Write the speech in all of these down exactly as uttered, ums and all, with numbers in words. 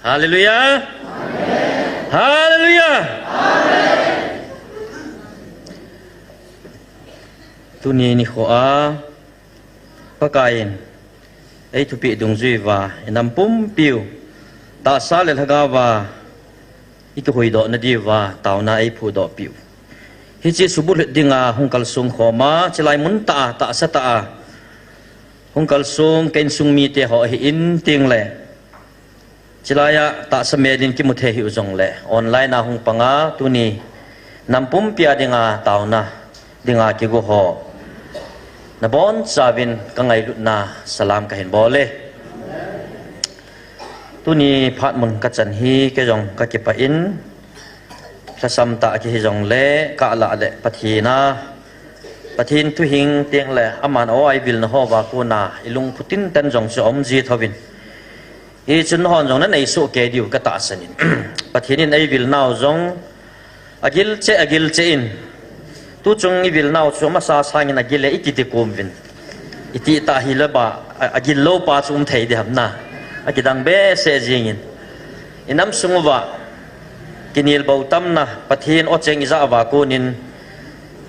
Hallelujah. Hallelujah. Tuni nikho a Pakaiyin ei thupeh dungjui uva, i nam pumpiu tahsa le lhagao va i kihuhdoh nadiu va taona ei phudoh piu. Hiche subulhit dinga hung kalsong khom a, chilai mun tah a, tahsa tah a hung kalsong ka insung mite ho hi in ting le, chilai a tahsa melin kimu thei hiu jongle, online a hung panga tuni nam pumpi a dinga taona dinga kigo ho, nabonchauvin ka ngailutna salam kahin bol e. Tuni phat mun ka chan hi kei jong ka kipah in, lhasam tah kihi jongle, ka lah le Pathen a, Pathen thu hing ting le, aman o ei vilna ho va kona i lungphu tintan jong chu aum ji thouvin. Hichun nahon jong na nei soh kei diu ka tahsan in. Pathen in ei vilnau jong agil cheh, agil cheh in. Tuchung i vilnau chu amasa sangin agil e i kiti kom uvin. I ti tah hile ba, a, agil lou pa chu um thei ding ham na. Akidang behseh jingin. I nam sung uva kinel bou tamna, Pathen o cheng i jah uva konin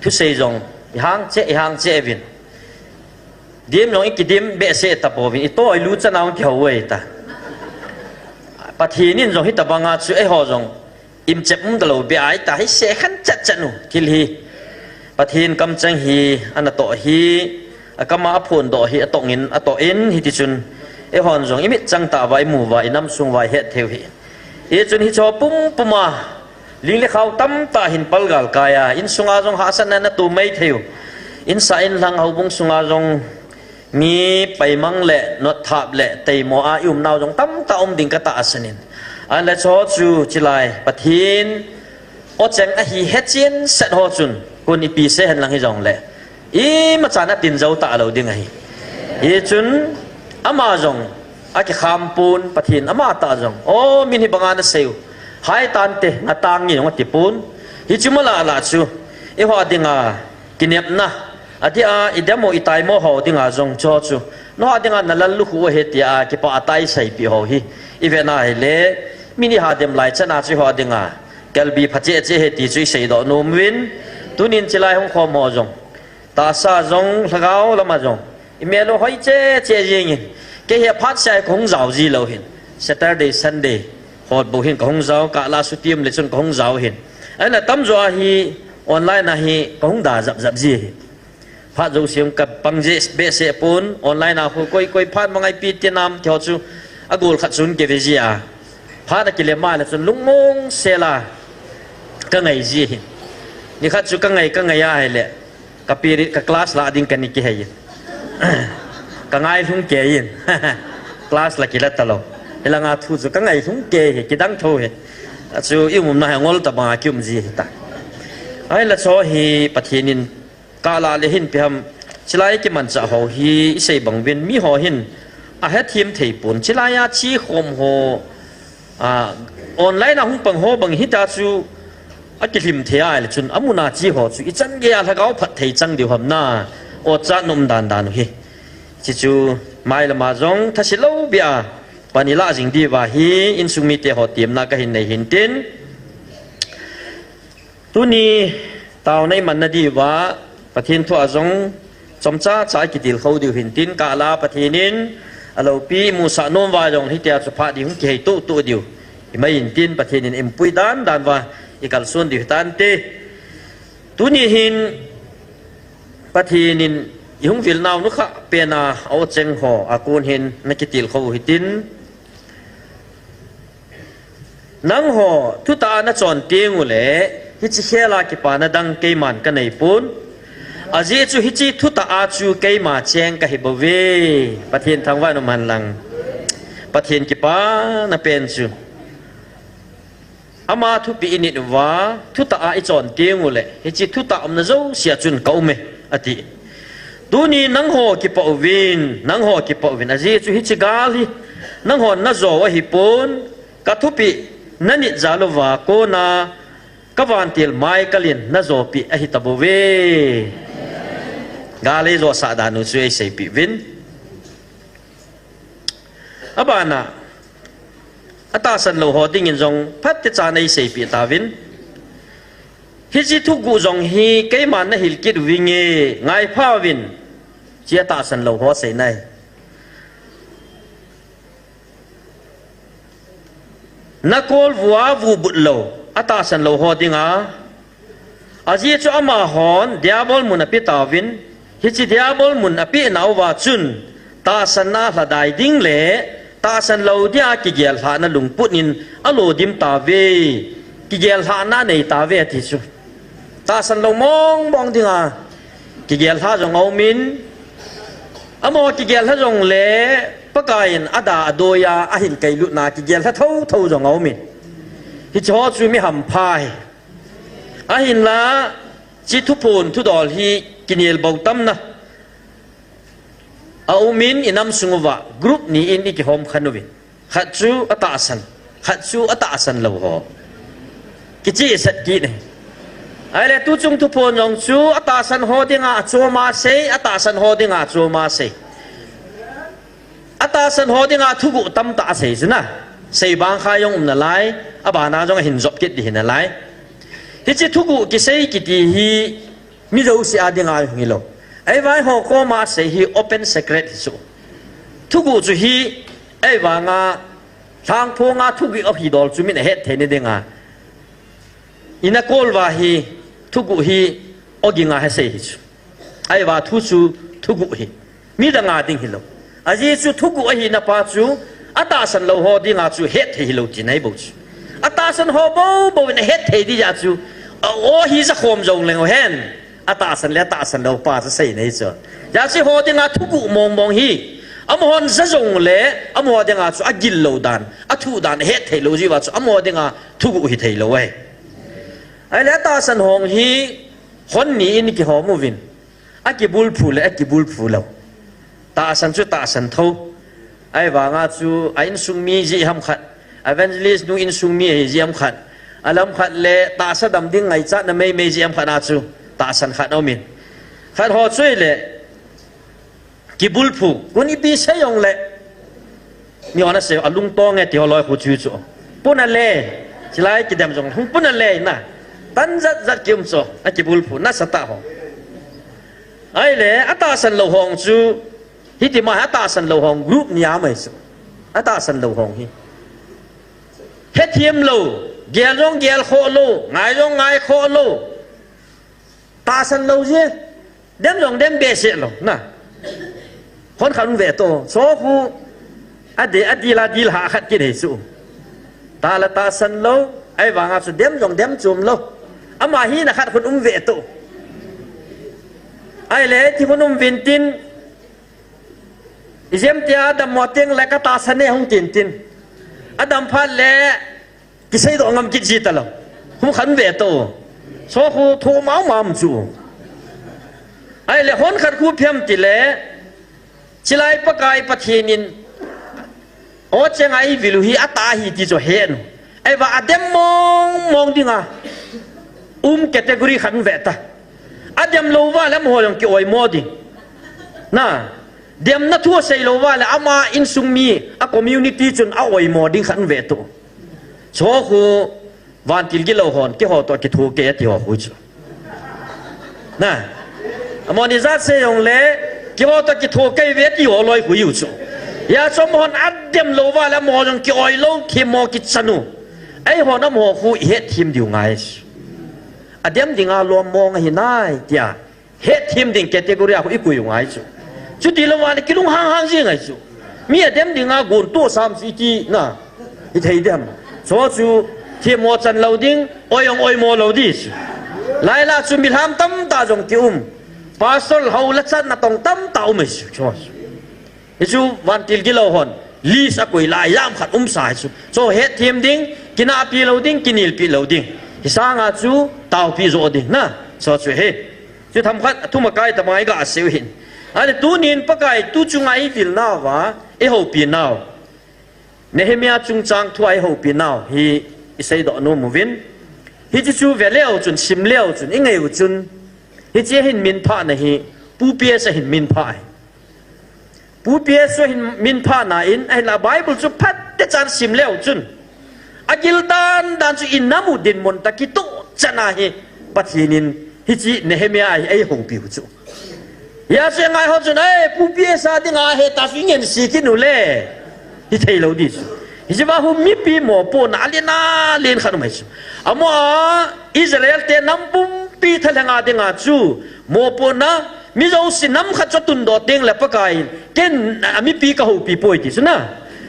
thusei jong i hang cheh, i hang cheh uvin. Dim jong i kidim behseh tapouvin, i to i lu chana hung kihou e ta. Pathen in jong hitabanga chu eiho jong imchep um talou beh ahi ta, hi se khan chat chat u thil hi. Pathen kamcheng hi, ana toh hi, akam a aphondoh hi, atong in, atoh in, hitichun eihon jong i mit chang tah uva i mu uva, i nam sung uva i het thei u hi. Hichun hiche ho pumpum a, ling le khao tamtah hin pal galkai a, insunga jong hahsatna na to mai thei u. Insung inlang houbung sunga jong mi paimang le, notthap le, teimo a i umnau jong tamtah um ding ka tahsan in. Ahinla hiche ho chu chilai Pathen o cheng ahi hechen set ho chun, kon ipi sei hen lang hijongle, imachan atin jou talou ding ahi. Hichun ama jong akikham pon, Pathen ama tah jong, o, min hibanga na sei u, hai tante, nga tang nge jong ati pon. Hichu ma lah lah chu, eiho dinga kinepna, adeh a i dem u i taimo ho dinga jong chu chu, nangho dinga na lallukhuh u ahi tia kipah tah a i seipeh ho hi i vet na hile, min i hadem lai chan a chu eiho dinga kalbi pha cheh cheh ahi ti chu i seidoh nom uvin. Tunin chilai hung khom ho jong, tahsa jong, lhagao lama jong, i mel u hoi cheh cheh jingin, kei hi aphat seh a ka hung jao ji lou hin, Saturday, Sunday hol bou hin ka hung jao, ka lah suti um le chun ka hung jao hin. Ahinla tamjo a hi online a hi ka hung da jap jap ji hi. Phat jouse ka pang je behseh pon, online a khu koi koi phat ma ngaipi ti nam ti ho chu, agol khat chun kei ve ji a. Phat akile ma le chun lungmong sel a ka ngai ji hi. Nikhat chu ka ngai, ka ngai ahile, ka period, ka class lah ding ka ni kihei in. Ka ngai lhung kei in. Class la kila talou. Hilanga thu chu ka ngai lhung kei hi, kidang tho hi. Achu i umna hi ngol tabanga ki um ji hi ta. Ahinla hiche ho hi Pathen in ka lah le hin ipi ham, chilai kimanchah ho hi i sei bang uvin, mi ho hin ahethem thei pon, chilai a che khom ho, a, online a hung pang ho bang hita chu akilhim thei ahile chun, amun a che ho chu ichan gei a lhagao phatthei chang diu ham na, o, chat nom dan dan u hi. Hiche chu mailam a jong thase lou beh a pan i lah jing diu va hi insung mite ho temna kahin nei hin tin. Tuni taona i man nadiu va, Pathen thu a jong chomcha cha i kitilkhou diu hin tin, ka lah a Pathen in aloupi i musah nom uva jong hitia chu phat ding hung kihei tuh tuh diu i mai in tin, Pathen in eipui dan dan uva i kalson diu hitante. Tuni hin Pathen in i hung vilnau nukhah pen a o cheng ho a kon hin na kitilkhou u hitin. Nangho thutah a na chon teng u le, hiche khel a kipana dang keiman ka nei pon. Ajeh chu hiche thutah a chu keima cheng ka hi bou ve. Pathen thangvah in um hen lang. Pathen kipana pen chu, ama thupeh i nit uva, thutah a i chon teng u le, hiche thutah umna jouse a chun ka um e, ati. Tuni nangho kipah uvin, nangho kipah uvin. Ajeh chu hiche gal hi nanghon na jo u ahi pon, ka thupeh na nit jal uva kona ka vantil mai kal in na jopeh ahi tabou ve. Gal ei josah dan u chu ei seipeh uvin. Abana, atahsan lou ho dingin jong phat techa nei seipeh tauvin. Hiche thuguh jong hi keiman nahil kit uvinge, ngaipha uvin, hiche atahsan lou ho seina ahi. Nakolvu a vubut lou, atahsan lou ho dinga, ajeh chu amahon diabol mun ape tauvin, hiche diabol mun apeh nauva chun, tahsanna lhadai ding le tahsan lou dia kigel lhahna lungput in alo dim tauve, kigel lhahna nei tauve ati chu. Tahsan lou mong mong dinga kigel lhah jong aumin, amaho kigel lha jongle Pakaiyin ada adoiya ahin kailutna kigel lha thotho jong aumin. Hiche ho chu mi hampha ahi. Ahinla, hiche thuphon thudol hi kinel bou tamna aumin, inam sung uva group ni in ikihom khen uvin. Khat chu atahsan, khat chu atahsan lou ho. Kichehsah kit e. Ahile tuchung thuphon jong chu atahsan ho dinga achom a sei, atahsan ho dinga achom a sei. Atahsan ho dinga thuguh tamtah asei chu na. Sei bang kha jong um nalai, abana jong ahin jop kit ding hi nalai. Hiche thuguh kisei kiti hi mi jouse a dinga hung hilou. Eivang eiho koma sei hi open secret hi chu. Thuguh chu hi eivanga lhangphonga thuguh ahidol chu min ahet theina dinga, inakolva hi thuguh hi oginga hesei hi chu. Ahivang thu chu thuguh hi midanga ding hilou. Ajeh chu thuguh ahina pa chu atahsan lou ho dinga chu hetthei hilou tina ahibou chu. Atahsan ho bou bouvin ahetthei ding jeh chu, a, o hi jakhom jongleng uhen, atahsan le atahsan lou pa chu seina hi chu. Hijeh chun eiho dinga thuguh mong mong hi, amahon ja jongle amaho dinga chu agil lou dan, athuh dan ahetthei lou jeh uva chu amaho dinga thuguh hitheilou ahi. Ahile atahsan ho hi hon ni in kihom uvin, akibulphu le akibulphu lou. Tahsan chu tahsan tho. Ahivanga chu a insung mi jeh ham khat, evangelist nu insung mi ahi jeh ham khat, alam khat le tahsa dam ding ngaichatna meimei jeh ham khat a chu tahsan khat aumin. Khat ho chu ahile kibulphu, kon ipi sei jongle, mi hon asei alungtong e ti ho loi khu chu chu. Puna le, chulai kidem jong hung puna le na. Tan jat jat kium chu, akibulphu nasatah ho. Ahile atahsan lou ho chu, hitima atahsan lou ho group ni a mai chu. Atahsan lou ho hi hethem lou, gel jong gel khoh lou, ngai jong ngai khoh lou. Tahsan lou je. Dem jong dem behseh lou na. Hon khat um ve to. Chu khu ade, adil a dil ha khat kit hi chu. Tah le tahsan lou, ahivanga chu dem jong dem chom lou. Ama hina khat khu um ve to. Ahile thi khu um vin tin, ijemtia adam mo teng le katahsan e hung tin tin, adam phat le kiseidoh ngam kit ji talou. Khu khat um ve to. Chu khu tho mau mau chu. Ahile hon khat khu ipi ham tile, chulai Pakai Pathen in o chenga eivil u hi atah ahi ti chu ahet u. Ahivang adem mong mong dinga um category khat um ve ta. Adem lou uva le amaho jong ki-oimo ding. Na, demna thu asei lou uva le ama insung mi, a community chun a-oimo ding khat um ve to. Chu khu vantil gilou hon keiho toh kitho kei ati ho khu chu. Na, amahon ijat sei jongle keiho toh kitho kei uve ti ho loi khu hiu chu. Hijeh chun amahon adem lou uva le amaho jong ki-oi lou, themmo kichan u. Eihon amaho khu ihetthem diu ngai chu. Adem dinga lom mong ahi nai tia hetthem ding category a khu ikoi u ngai chu. Chuti louva le kilunghang hang ji ngai chu. Mi adem dinga gontoh sam chu iti na, ithei dem. Chu chu themmo chan lou ding, oi jong oimo lou ding chu. Laila chu milham tamtah jong kium. Pastor hou la chan natong tamtah um ahi chu. Chu chu. Hichu vantil gilou hon list akoi lai jam khat umsa hi chu. Chu hetthem ding, kinahpi lou ding, kinelpi lou ding. Hisanga chu taopi jo ding na. Chu chu hi. Chu themkhat, athum akai tobang iga seiu hin. Ahile tunin Pakai tu chunga ivilnauva, ihoupi nau, Nehemiah chungchang thua ihoupi nau hi iseidoh nom uvin. Hiche chu ve leu chun, sim leu chun, ingei u chun, hiche ahin minphahna hi Pu P S ahin minphah ahi. Pu P S chu ahin minphahna in, ahinla Bible chu phatechan sim leu chun, Agil dan dan chu inam u dinmun tah kitoh chan ahi. Pathen in hiche Nehemiah a hi eihoupiu chu. Hijeh a chu ngai ho chun, "Ei, Pu P S a dinga ahi tah chu ingense kit u le," hithei lou di chu. Hiche va hu mipi mopohna alen alen khat um ahi chu. Amaho a Israel te nam pumpi thalheng a dinga chu mopohna, mi jouse nam khat chu atundoh teng le Pakai in, "Ken amipi kahoupi poi," ti chu na.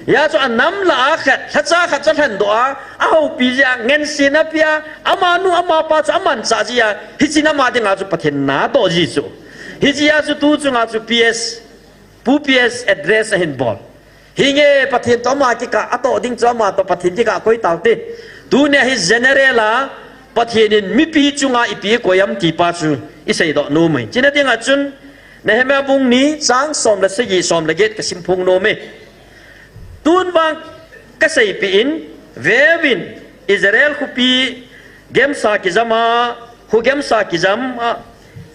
Hijeh a chu anam lah a khat, lhacha khat chu alhendoh a, ahoupi jeh a, ngensena apeh a, amanu amapa chu amanchah jeh a, hiche nam a dinga chu Pathen in na atoh ji chu. Hijeh a chu tu chunga chu P S, Pu P S address ahin bol. Hinge Pathen toh ama kikah, atoh ding chu ama toh Pathen kikah koi taute. Tunia hi general a Pathen in mipi chunga ipi eikoi ham ti pa chu iseidoh nom e. Chuna dinga chun Nehemiah bung ni chang som le sagi, som le get kasim phong nom e. Tun vang kaseipeh in, veuvin, Israel khopi gemsa kijam a, kho gemsa kijam a,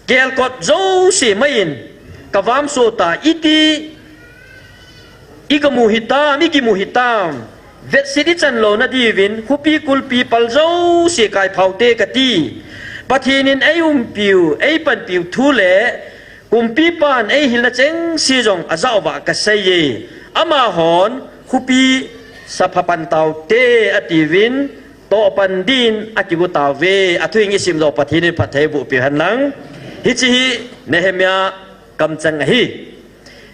kelkot jouse mei in kavamsoh ta, iti ikimu hitam, ikimu hitam, vetsit ichan louna diuvin, khopi kulpi pal jouse kaiphaute kati. Pathen in eiumpiu, eipanpiu thu le, kumpipan eihilna chengse jong ajah uva kasei e. Amahon khopi sapha pan taute atiuvin, tohpan din akigo tauve. Athu hi isimdoh Pathen in phattheiboh peh hen lang. Hiche hi Nehemiah kamchang ahi.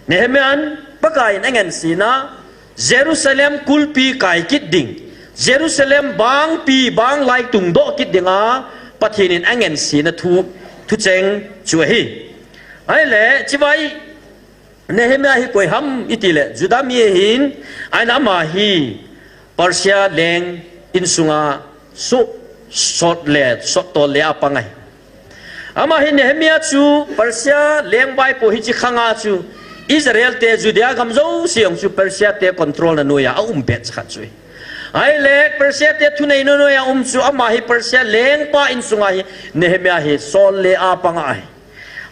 Nehemiah in Pakai in angensena, Jerusalem kulpi kai kit ding, Jerusalem bangpi banglai tungdoh kit dinga Pathen in angensena thu, thucheng chu ahi. Ahile, hiche vai Nehemiah hi koi ham itile, Judah mi ahin, ahile ama hi Persia leng insunga soh, sot le, sottol le a pang ahi. Ama hi Nehemiah chu Persia leng vaipo hiche khanga chu Israel te Judea gam jouse jong chu Persia te control na noiya aum pet khat chu ahi. Ahile Persia te thuneina noiya um chu ama hi Persia lengpa insunga hi Nehemiah hi sol le a panga ahi.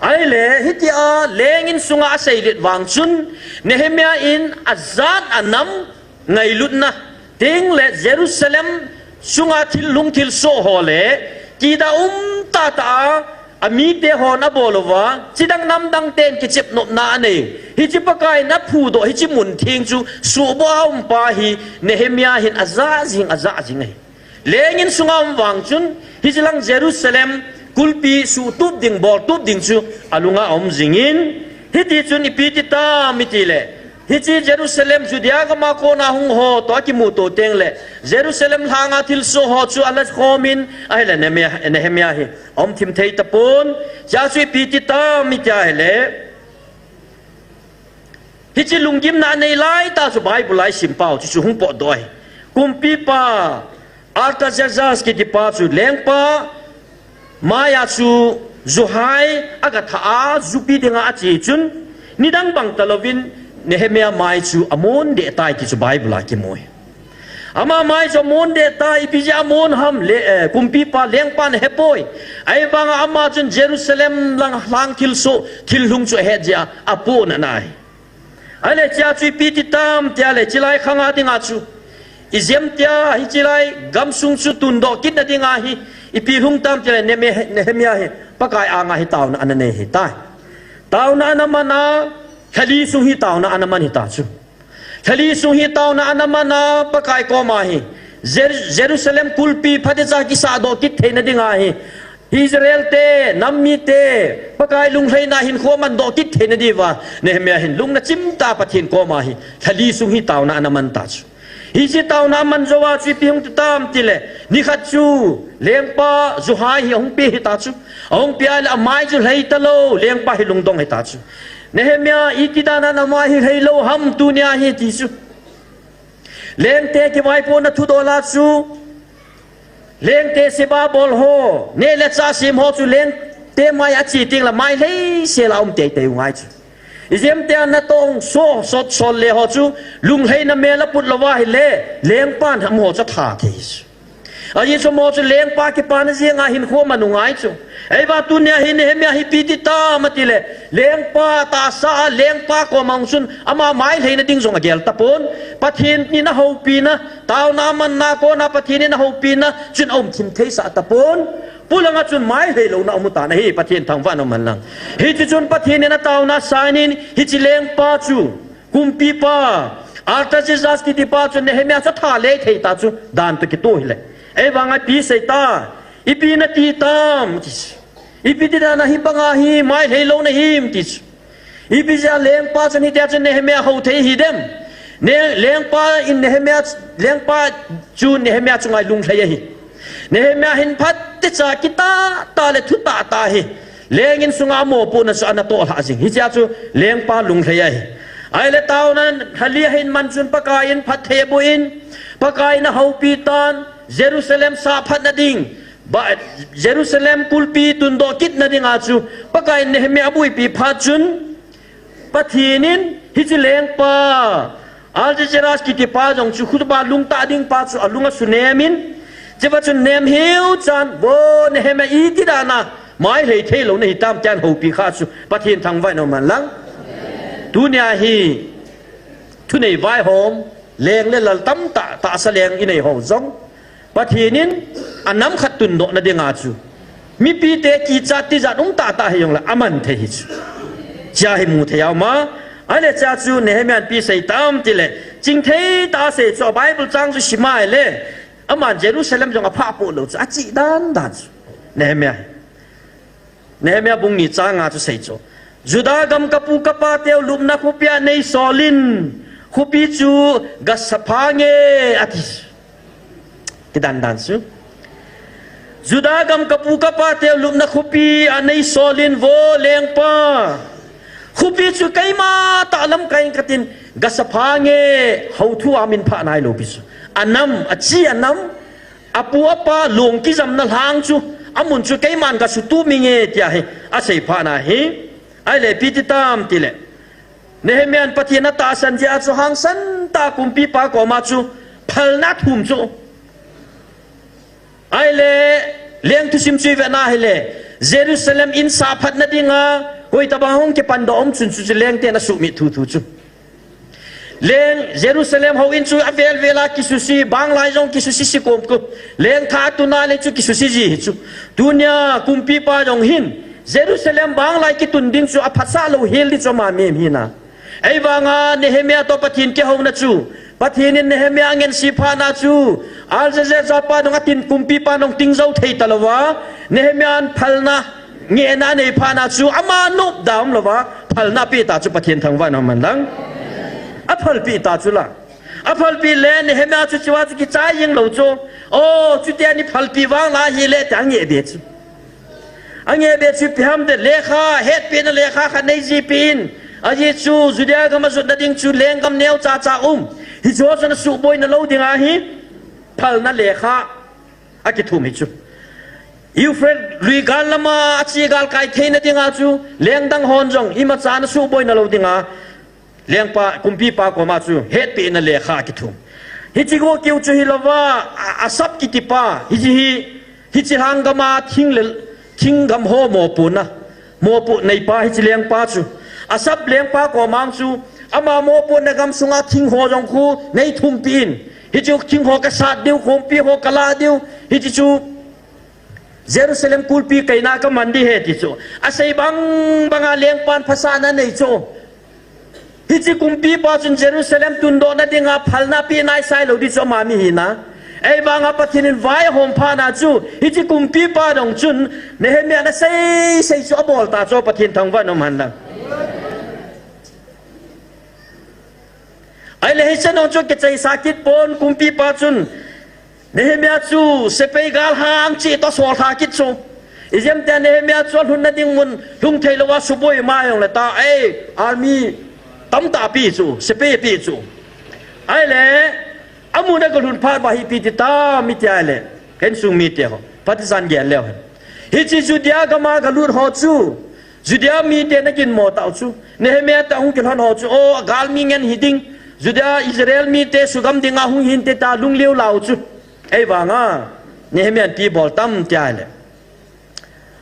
Ahile hitia leng insunga aseilet vang chun Nehemiah in ajat anam ngailutna, tengle Jerusalem sunga thil lhung thilsoh ho le, kida um tahtah a, amite hon abol uva, chidang namdang ten kichep nopna anei. Hiche Pakai in aphudoh, hiche mun theng chu suhboh a um pa hi Nehemiah hin ajah jing, ajah jing ahi. Leng insunga um vang chun, hiche lang Jerusalem kulpi suhtup ding, boltup ding chu alunga aum jingin, hiti chun ipi ti tam itile, hiche Jerusalem Judea gama kona hung ho toh akimuto tengle, Jerusalem lhanga thilsoh ho chu ala khomin, ahile Nehemiah, Nehemiah hi aum thim thei tapon. Hichea chu ipi ti tam iti ahile, hiche lunggimna anei laitah chu Bible a isim pau chu, chu hung potdoh ahi. Kumpipa Artaxerxes kitipa chu lengpa maiya chu juhai aga thah a, jupi dinga ache chun, nidang bang talouvin Nehemiah mai chu amon deh tai ti chu Bible a kimu ahi. Ama mai chu amon deh tai, ipi jeh a amon ham le, eh, kumpipa lengpan ahepoi. Ahivanga ama chun Jerusalem lang lhang thilsoh, thil lhung chu ahet jeh a, apohnat ahi. Ahile hichea chu ipi ti tam itile, hiche lai khanga dinga chu, ijemtia hiche lai gamsung chu tundoh kitna dinga hi ipi lhung tam itile, Nehemi-, Nehemiah hi Pakai anga hi taona ana nei ahitai. Taona ana man a, lhali sung hi taona ana man ahita chu. Lhali sung hi taona ana man a, Pakai koma hi Jer-, Jerusalem kulpi phatecha kisahdoh kit theina dinga hi, Israel te, nam mite, Pakai lunglhaina hinkho amandoh kit theina diuva Nehemiah hin lungna chimtah a Pathen koma hi lhali sung hi taona ana man ta chu. Hiche taona aman jouva chu ipi hung ti tam itile, nikhat chu lengpa juhai hi ahung pe ahita chu. Ahung pe ahile amai chu lhai talou, lengpa hi lungdong ahita chu. Nehemiah, iti dan a namai hi lhailou ham tunia hi ti chu. Lengte kivaipohna thudola chu, lengte seba bol ho, neh le chah sem ho chu lengte mai a che tengle mai lheisel a um teitei u ngai chu. Ijemtia natong soh, sot, sol le ho chu, lunglhaina mel aput louva ahile, lengpan amaho chu atha thei chu. Ajeh chu amaho chu lengpa kipana jenga hinkho aman u ngai chu. Ahivang tunia hi Nehemiah hi ipi ti tam atile, lengpa tahsa a, lengpa koma chun ama mailheina ding jong agel tapon. Pathen in ahoupina, taona amanna kona Pathen in ahoupina chun aum thim theisah tapon. Polanga chun mailhei louna amu tan ahi, Pathen thangvah in um hen lang. Hiti chun Pathen in ataona asang in, hiche lengpa chu, kumpipa Artaxerxes kitipa chu Nehemiah chu atha lei thei ta chu, dan toh kitoh hile. Ahivanga ipi asei ta, ipi nati tam, ti chu. Ipi ti dan a hibanga hi mailhei lou nahim, ti chu. Ipi jeh a lengpa chun hitia chu Nehemiah hou thei hidem? Ne, lengpa in Nehemiah, lengpa chu Nehemiah chunga lunglhai ahi. Nehemiah hin phatecha kitah tah le thu tahtah hi leng insunga amopohna chu ana toh lhah jing. Hichea chu lengpa lunglhai ahi. Ahile taona lha li ahin man chun Pakai in phatthei aboh in, Pakai in ahoupi tan, Jerusalem sahphatna ding, ba, Jerusalem kulpi tundoh kitna dinga chu Pakai in Nehemiah abuipi phat chun, Pathen in hiche lengpa Artaxerxes kitipa jong chu khutupa lungtah ding pa chu alung asunem in, chua chun nemheu chan, vo Nehemiah, iti dan a mailhei thei lou nahi tam, tin ahoupi kha chu Pathen thangvah in um hen lang. Tunia hi thunei vaihom, leng le lal tamtah, tahsa leng inei ho jong Pathen in anam khat tundohna dinga chu mipite kichat tijat um tahtah hijongle aman thei hi chu. Chea hi mu thei a um a. Ahile chea chu Nehemiah in ipi asei tam tile, chingthei tah a asei chu, Bible chang chu sim a ahile, aman Jerusalem jong aphah poh lou chu, achih dan dan chu. Nehemiah hi. Nehemiah bung ni chang nga chu asei chu, Juda gam kapu kapateu lupna khopia neisol in, khopi chu gasaphange, ati. Kidan dan chu, Juda gam kapu kapateu lupna khopia neisol in vo lengpa, khopi chu keima tah lamkai in katin, gasaphange, hou thu a min phah nailou pi chu. Anam, achi anam, apu apa long kijamna lhang chu, amun chu keiman gasutup inge, tia hi asei phat na hi. Ahile ipi ti tam tile, Nehemiah in Pathen atahsan jeh a chu hangsan tah a kumpipa koma chu phalna athum chu. Ahile leng thusim chu ivet na hile, Jerusalem in sahphatna dinga koitobang hung kipandoh um chun chu, chu lengten asuhmit thuthu chu. Leng Jerusalem houin chu avel vel a kisuse, banglai jong kisuse se komkom. Lengtha atun a le chu kisuse ji hi chu. Tunia kumpipa jong hin Jerusalem banglai kitun ding chu aphatsah lou hel ding chu ama mem hina. Ahivanga Nehemiah toh Pathen kihouna chu, Pathen in Nehemiah angense phat na chu, Artaxerxes japa jong atin, kumpipa jong ting jou thei talouva, Nehemiah in phalna ngehna anei phat na chu ama nopda umlouva phalna apeh ta chu, Pathen thangvah in um hen lang. Aphalpeh ta chu la. Aphalpeh le Nehemiah chu chua chu kichai jeng lou chu. O, chutia nei phalpeh vang la hile, tia angeh be chu. Angeh be chu ipi ham tile, lekha, hetpehna lekha khat neijih peh in. Ajeh chu Judea gam ajotna ding chu lenggam neocha cha um, hicheho chun asuhboina lou dinga hi phalna lekha akithum hi chu. Euphrates lui gal lama ache galkai theina dinga chu lengdang hon jong imacha ana suhboina lou dinga lengpa, kumpipa koma chu hetpehna lekha akithum. Hiche go keu chu hilouva, A-, Asaph kitipa, hiche hi, hiche lhang gama thing le, thing gam ho mopohna, mopoh neipa hiche lengpa chu, Asaph lengpa koma chu, ama mopohna gam sunga thing ho jong khu neithumpeh in, hiche thing ho kasat diu, khompi ho kalah diu, hiche chu Jerusalem kulpi kaina kaman ding ahi, ti chu asei bang banga lengpan phasahna anei chu. Hiche kumpipa chun Jerusalem tundohna dinga phalna apeh naisai lou ding chu ama mi hina. Ahivanga Pathen in vaihom phat na chu, hiche kumpipa jong chun Nehemiah in asei sei chu abol ta chu, Pathen thangvah in um hen lang. Ahile hichan jong chu kichaisa kit pon, kumpipa chun Nehemiah chu sepai galhang cheh toh asoltha kit chu. Ijemtia Nehemiah chu alhunna ding mun lhung theilouva suboi ma jongle ta, ei, army tamtah ape chu, sepai ape chu. Ahile, amun agalhun phat uva hi ipi ti tam iti ahile, ka insung mite ho, phat ichan gel leu hen. Hiche Judea gama galut ho chu, Judea miten aginmo tau chu. Nehemiah toh hung kilhon ho chu, o, galmi ngen hiding, Judea, Israel mite sugam dinga hung hinte tia lunglhai lau chu. Ahivanga Nehemiah in ipi bol tam tia ahile,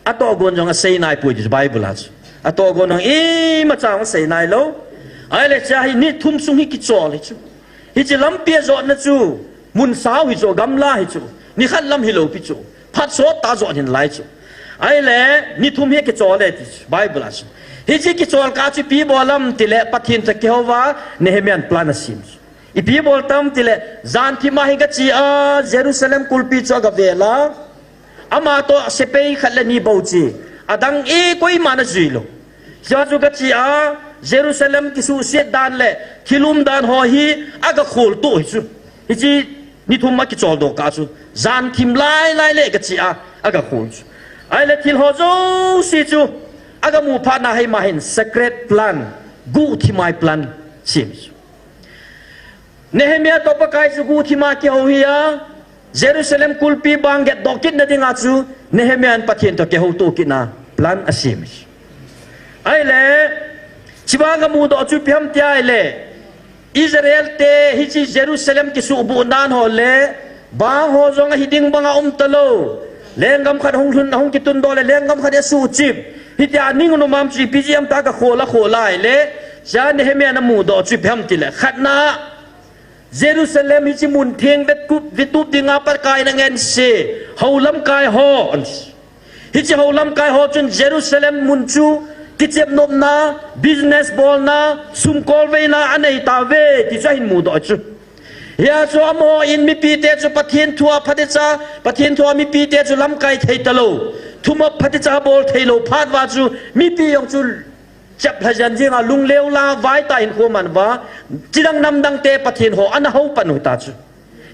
atohgon jong asei naipoi ti chu Bible a chu. Atohgon jong imacha asei nailou. Ahile hiche hi ni thum sung hi kichol hi chu. Hiche lampi a jotna chu mun sao hi chu, gamla hi chu. Nikhat lam hilou pi chu. Phat sot tah jot hin lai chu. Ahile ni thum hi kichol e ti chu Bible a chu. Hiche kichol kah chu ipi bol ham tile Pathen toh kihouva Nehemiah in plan asem chu. Ipi bol tam tile, jan thim a hi gache a, Jerusalem kulpi chu agavel a. Ama toh sepai khat le ni bou che. Adang e koiman ajui lou. Hiche chu gache a, Jerusalem kisuhset dan le thil umdan ho hi agakhol toh hi chu. Hiche ni thum a kichol doh kah chu, jan thim lai lai le gache a, agakhol chu. Ahile thil ho jouse chu agamu phat na hi ama hin secret plan, guhthima plan sem chu. Nehemiah toh Pakai chu guhthima kihou hi a, Jerusalem kulpi bang getdoh kitna dinga chu Nehemiah in Pathen toh kihouto kitna plan asem. Ahile, hiche bang amudoh chu ipi ham tia ahile, Israel te hiche Jerusalem kisuhbuh nan ho le, bang ho jong ahi ding banga um talou. Lenggam khat hung lhun, hung kitundoh le, lenggam khat asuhchip. Hitia ning nom am chu ipi jeh ham tia agakhol, akhol ahile, hichea Nehemiah in amudoh chu ipi ham tile, khatna, Jerusalem hiche mun theng vetup, vetup dinga Pakai in angense hou lamkai ho, ahi. Hiche hou lamkai ho chun Jerusalem mun chu kichep nopna, business bolna, sum kolveina anei tauve ti chu ahin mudoh chu. Hia chu amaho in mipite chu Pathen thua phatecha, Pathen thua mipite chu lamkai thei talou, thumop phatecha bol theilou phat uva chu mipi jong chu chep lha jen jenga lungleu la vaitah hinkho aman uva, chidang namdang te Pathen ho ana hou pan u hita chu.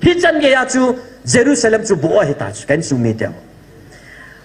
Hichan geiya chu Jerusalem chu boh ahita chu, ka insung mite ho.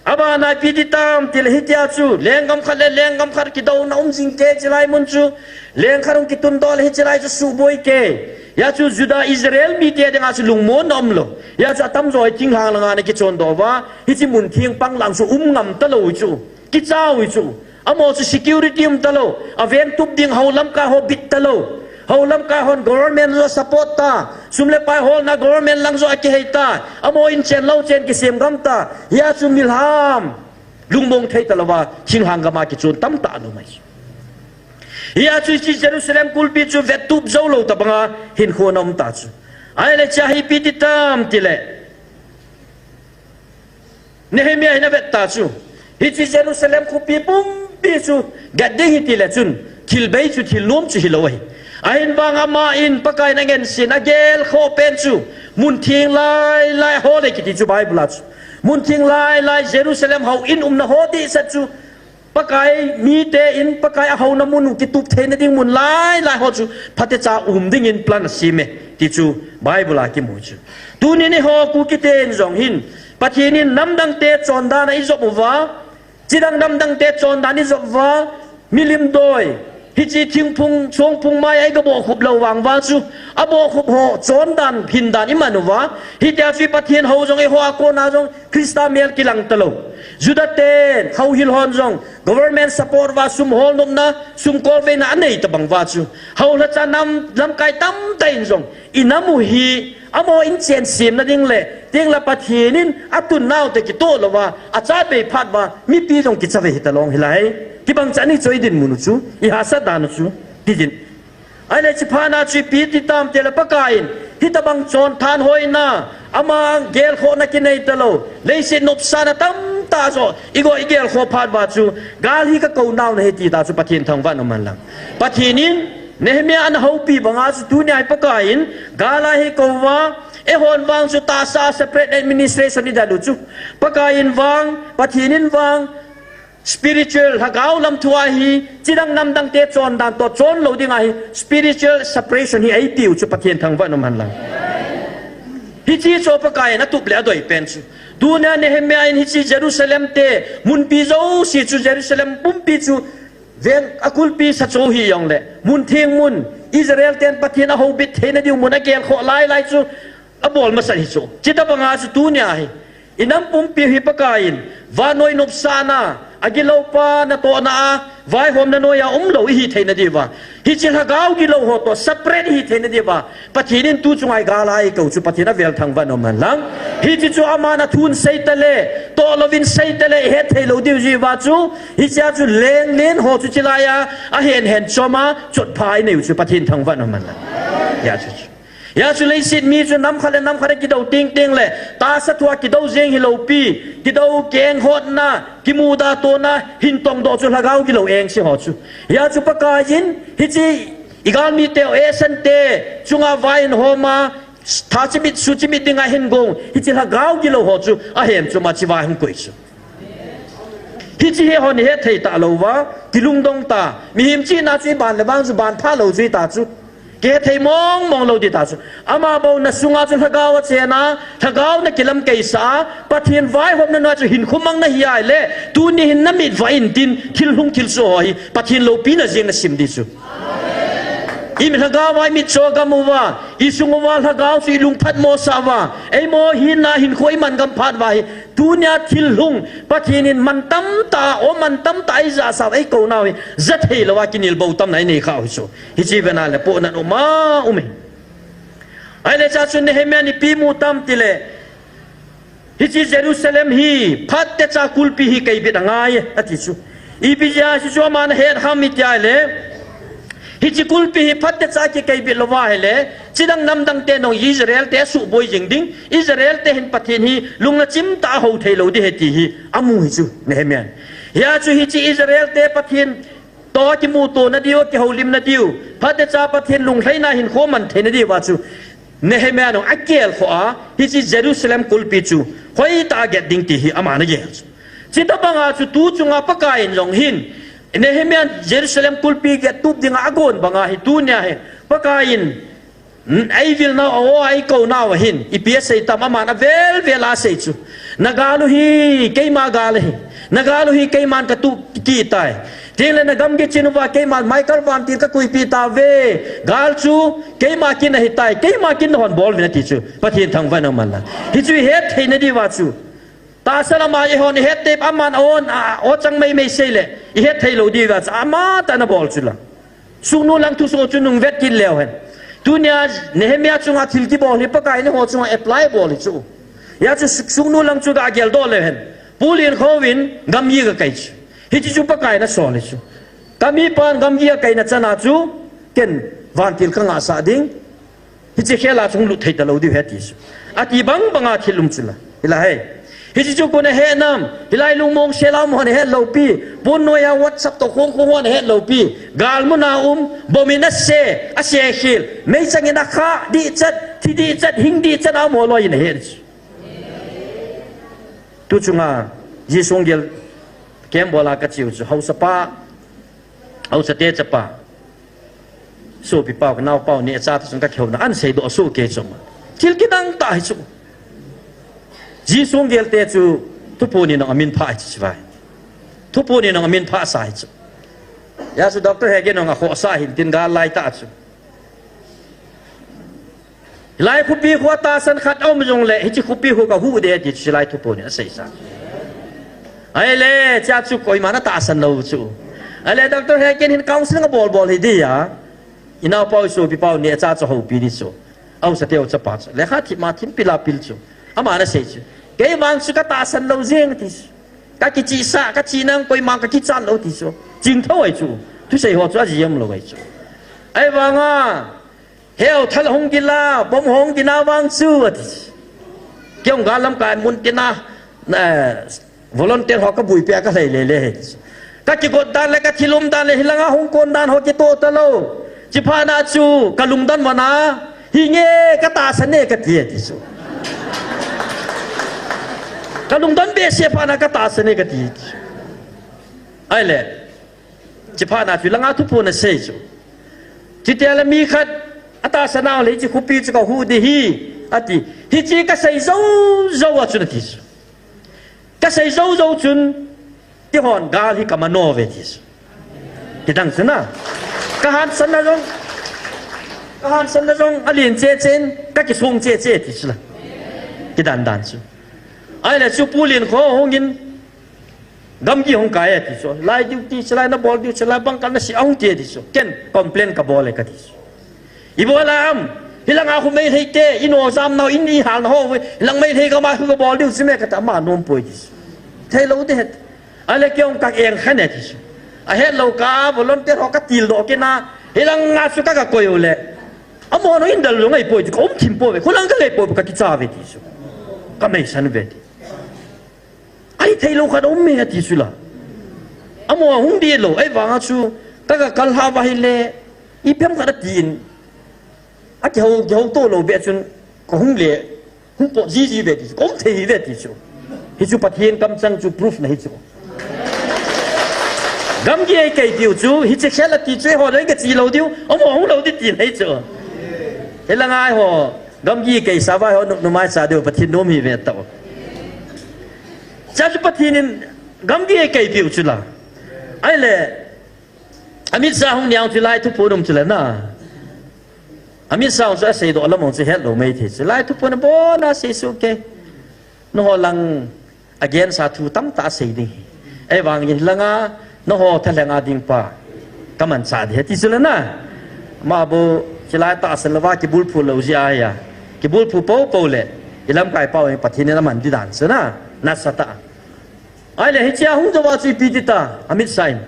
Abana ipi ti tam tile hitia chu, lenggam khat le lenggam khat kidouna um jing kei, hiche lai mun chu, leng khat hung kitundoh le hiche lai chu suhboi kei. Hia chu Judah Israel mite dinga chu lungmonna umlou. Hia chu atamjo hi thinglhang langa ana kichondoh uva, hiche mun theng pang lang chu um ngam talou hi chu. Kicha u hi chu. Amaho chu security um talou. Aveng tup ding hou lamkai ho bit talou. Hou lamkai hon government joh support ta. Sum le pai holna government lang joh akihei ta. Amaho in chen lou chen kisem gam ta. Hia chu milham lungmong thei talouva thinglhang gama kichon tamtah ana um ahi. Hia chu hiche Jerusalem kulpi chu vettup joulou tobanga hinkho ana um ta chu. Ahile hichea hi ipi ti tam tile, Nehemiah hin avet ta chu, hiche Jerusalem khopi pumpi chu get ding hiti le chun, thil bei chu, thil nom chu hilou ahi. Ahin vang aman Pakai in angensen agelkhoh pen chu, mun theng lai lai ho le kiti chu Bible a chu. Mun theng lai lai Jerusalem houin umna ho dehset chu, Pakai mite in Pakai ahouna mun u kitup theina ding mun lai lai ho chu phatecha um dingin plan asem e ti chu Bible a kimu chu. Tuni eiho Kuki ten jong hin Pathen in namdang te chondan a ijop uva, chidang namdang te chondan ijop uva, milim doi, hiche thingphung, songphung mai a igabohkhup lou vang uva chu, abohkhup ho chondan, hindan iman uva, hitia chu Pathen hou jong eiho a kona jong Christa mel kilang talou. Judah ten, houhil hon jong, government support uva sum holnopna, sum kolveina anei tobang uva chu, houlhacha nam, lamkai tamtah in jong, inam u hi, amaho in chen semna ding le, tengle Pathen in atunnau te kitoh louva, achat bei phat uva, mipi jong kicha ve hita long hilai. Kibang chan i choi dinmun u chu, ihahsat dan u chu, ti din. Ahile hiche phat na chu ipi ti tam tile Pakai in, hitobang chonthanhoina, ama gelkhohna kinei talou, leiset nopsahna tamtah joh, igo igelkhoh phat uva chu, gal hi kakou nau nahi ti ta chu Pathen thangvah in um hen lang. Pathen in, Nehemiah ana houpi banga chu tunia hi Pakai in, gal a hi kou uva, eihon vang chu tahsa separate administration idel u chu. Pakai in vang, Pathen in vang, spiritual, lhagao lam thu a hi, chidang namdang te chondan toh chon lou dinga hi, spiritual separation hi eipeu chu Pathen thangvah in um hen lang. Hiche chu Pakai in atup le adoi pen chu. Tunia Nehemiah in hiche Jerusalem te, munpi jouse chu Jerusalem pumpi chu, veng akulpi sa chu hijongle, mun theng mun, Israel ten Pathen ahoubit theina diu mun agelkhoh lai lai chu, abol masat hi chu. Chutobanga chu tunia hi, inam pumpi hi Pakai in, vannoi nopsahna, Agilou pa natohna a, vaihomna noiya umlou ihi theina diuva, hiche lhagao gilou ho toh separate ihi theina diuva, Pathen in tu chunga igal a eikou chu Pathen avel thangvah in um hen lang. Hiche chu aman athun seita le, tohlouvin seita le, ihet theilou diu jeh uva chu, hichea chu lenglen ho chu chulaiya ahen hen chom a, chotpha inei u chu Pathen thangvah in um hen lang. Hijeh chun, hijeh chun leiset mi chu nam khat le nam khat a kidou tengteng le, tahsa thua kidou jeng hilou pi, kidou keng hotna, kimuda tona, hin tongdoh chu lhagao gilou engse ho chu. Hijeh chun Pakai in, hiche igalmi te, eisang te chunga vai ahin hom a, tha chimit, su chimit dinga ahin gong, hiche lhagao gilou ho chu ahem chom a chua ahung koi chu. Hiche hi hon ihet thei talou uva, kilungdong ta, mihem chihna chu iban le vang chu ban phalou chu hita chu. Kihethei mong mong lou ding ta chu. Ama bou nasunga chu lhagao achen a, lhagao nakilamkai sah a, Pathen vaihomna noiya chu hinkho mang nahi a ahile, tuni hin namit vah intin, thil hung thilsoh ho hi Pathen loupina jeng nasim ding chu. Imi lhagao a imit chu agam uva, isung uva lhagao chu ilungphat mosah uva, eima hinna hinkho iman gam phat uva hi, tunia thil hung, Pathen in man tamtah, o man tamtah eijahsah u, eikou nau hi, ja theilou a kinel bou tamna inei khah u hi chu. Hiche vena le pohnat um a um hi. Ahile chua chun Nehemiah in ipi mu tam tile, hiche Jerusalem hi phatecha kulpi hi keibit angai ati chu. Ipi jeh a hiche chu aman ahet ham iti ahile, hiche kulpi hi phatecha kikeibit louva ahile, chidang namdang te nong Israel te suboi jing ding, Israel te hin Pathen hi lungna chimtah a hou theilou ding ahi ti hi amu hi chu Nehemiah in. Hijeh chun hiche Israel te Pathen toh kimuto nadiu, kihoulimna diu, phatecha Pathen lunglhaina hinkho man theina diuva chu Nehemiah in agelkhoh a, hiche Jerusalem kulpi chu hoitah a get ding ti hi aman agel chu. Chutobanga chu tu chunga Pakai in jong hin, Nehemiah in Jerusalem kulpi get tup dinga agon banga hi tunia hi, Pakai in, hmm, eivil nau, o, eikou nau ahin, ipi asei tam, aman avel vel a asei chu. Nagal u hi keima gal ahi. Nagal u hi keiman katuh kit tai. Tengle nagamgi chin uva keiman Michael vantil kakoipeh tauve. Gal chu keima kin ahitai. Keima kin nahon bol uvin ati chu. Pathen thangvah in um hen lang. Hichu ihet theina diuva chu. Tahsa lama ihon ihet tep aman a-on, a, o chang meimei seile, ihet theilou diuva chu, amatah in abol chu la. Sugnu lang thusoh chu nungvet kit leu hen. Tunia Nehemiah chunga thil kibol hi Pakai in eiho chunga apply bol hi chu. Hijeh chun sug-, sugnu lang chu ga geldoh leu hen. Pu Liankhou in gamgi kakai chu. Hiche chu Pakai in asol hi chu. Kamipan gamgi akaina chana chu, ken vantil kangahsah ding. Hiche khela chu hung lut thei talou diu ahi ati chu. Ati bang banga thil um chu la. Hilai hi. Hiche chu koi in ahe nam, hilai lungmong sela um hon ahet lou pi, pon noiya WhatsApp toh khong khong hon ahet lou pi, gal muna um, bomb in ase, ase khel, meichang in akha dihchet, thi dihchet, hing dihchet a um ho loi in ahet chu. Tu chunga, Jesu gel, kem bola kachiu chu, haosapa, haosate chapa. Sopi pau, ka nao pau, neocha toh chun ka kihouna, ana seidoh soh kei chu. Thil kidang tah hi chu. Jesu gel te chu, Thuphon in amin phah hi chu vai. Thuphon in amin phah sa hi chu. Hijeh chun Doctor Hegin in akhohsah hin tin gal lai tah chu. Hilai khopi khu tahsan khat aum jongle, hiche khopi khu kahuh ding ati chu hilai Thuphon in asei sa. Ahile, chea chu koiman atahsan lou chu. Ahile, Doctor Hegin hin counseling abol bol hi dia. Inao pau, isopi pau, neocha chu houpi ding chu. Haosate haochapa chu. Lekha thip ma thim pila pil chu. Aman asei chu. Kei vang chu katahsan lou jeng ati chu. Kakichihsah, kachihnang koiman kakichat lou ati chu. Chingthou ahi chu. Thusei ho chu aji umlou ahi chu. Ahivanga, Heo thal hung gila, bomb hung gina vang chu, ati. Kei jong gal lamkai mun tina, eh, volunteer ho kabuipi a kalhai lele hi. Kakigot dan le kathil um dan le hilanga hung kon dan ho kitoh talou. Chuphat na chu kalungdon vana, hinge katahsan e kati, ati chu. Kalungdon behseh phat na katahsan e kati. Ahile. Chuphat na chu langa Thuphon in asei chu. Chutia le mi khat atahsan nau le hiche khopi chu kahuh ding ahi, ati. Hiche kasei jou jou a chun ati chu. Kasei jou jou chun, keihon gal hi kamano uve ati chu. Kidang chu na. Kahansanna jong, kahansanna jong alen cheh cheh in, kakisong cheh cheh ati chu la. Kidan dan chu. Ahile chu Pu Liankhou hung in, Gamgi hung kai e ti chu. Lai duty, chulai nabol diu, chulai bangkal nasi ahung ti e ti chu. Ken complain kabol e kati chu. Ibola am, hilanga khu Meitei te, ino jam nau in ihal na ho, hilang Meitei gam a khu kabol diu chu me kati, ama nom poi ti chu. Theilou te het. Ale kei hung ka eng khan e ti chu. Ahet lou ka volunteer ho katildoh kit na, hilanga chu ka kakoi u le. Amaho in dal lou ngai poi ti chu, ka um thim poi ve, khulang ka ngai poi, ka kicha ve ti chu. Ka meisan ve ti. Ai theilou khat um e ati chu la. Amaho hung dih lou, ahivanga chu, ka kakal ha va hile, iphem khat atin. Akihou, kihou to lou be chun, ka hung le, hung po jiji ve ti chu, ka um thei hi ve ti chu. Hichu Pathen kamchang chu proof na hi chu. Gamgi eikeipiu chu, hiche khel ati chu, eiho loi kachi lou diu, amaho hung lou ding ti na hi chu. Hilanga eiho, gamgi keisa va eiho, nu, numei cha diu, Pathen nom hi ve tao. Cha chu Pathen in gamgi eikeipiu chu la. Ahile, Amit Shah hung niang chu lai thuphon um chu la na. Amit Shah hung chu aseidoh lam hung chu hetlou mei thei chu. Lai thuphon abon a sei su ke. Nangho lang against a thu tamtah asei ding hi. Ahivangin langa, nangho thalheng a ding pa. Kamanchah ding hi ti chu la na. Ama bou, chulai tahsan louva kibulphu lou jeh a hi a. Kibulphu poupou le. Ilamkai pau in Pathen in aman ding dan chu na. Nasatah a. Ahile hichea hung jou va chu ipi ti ta, Amit Shah in.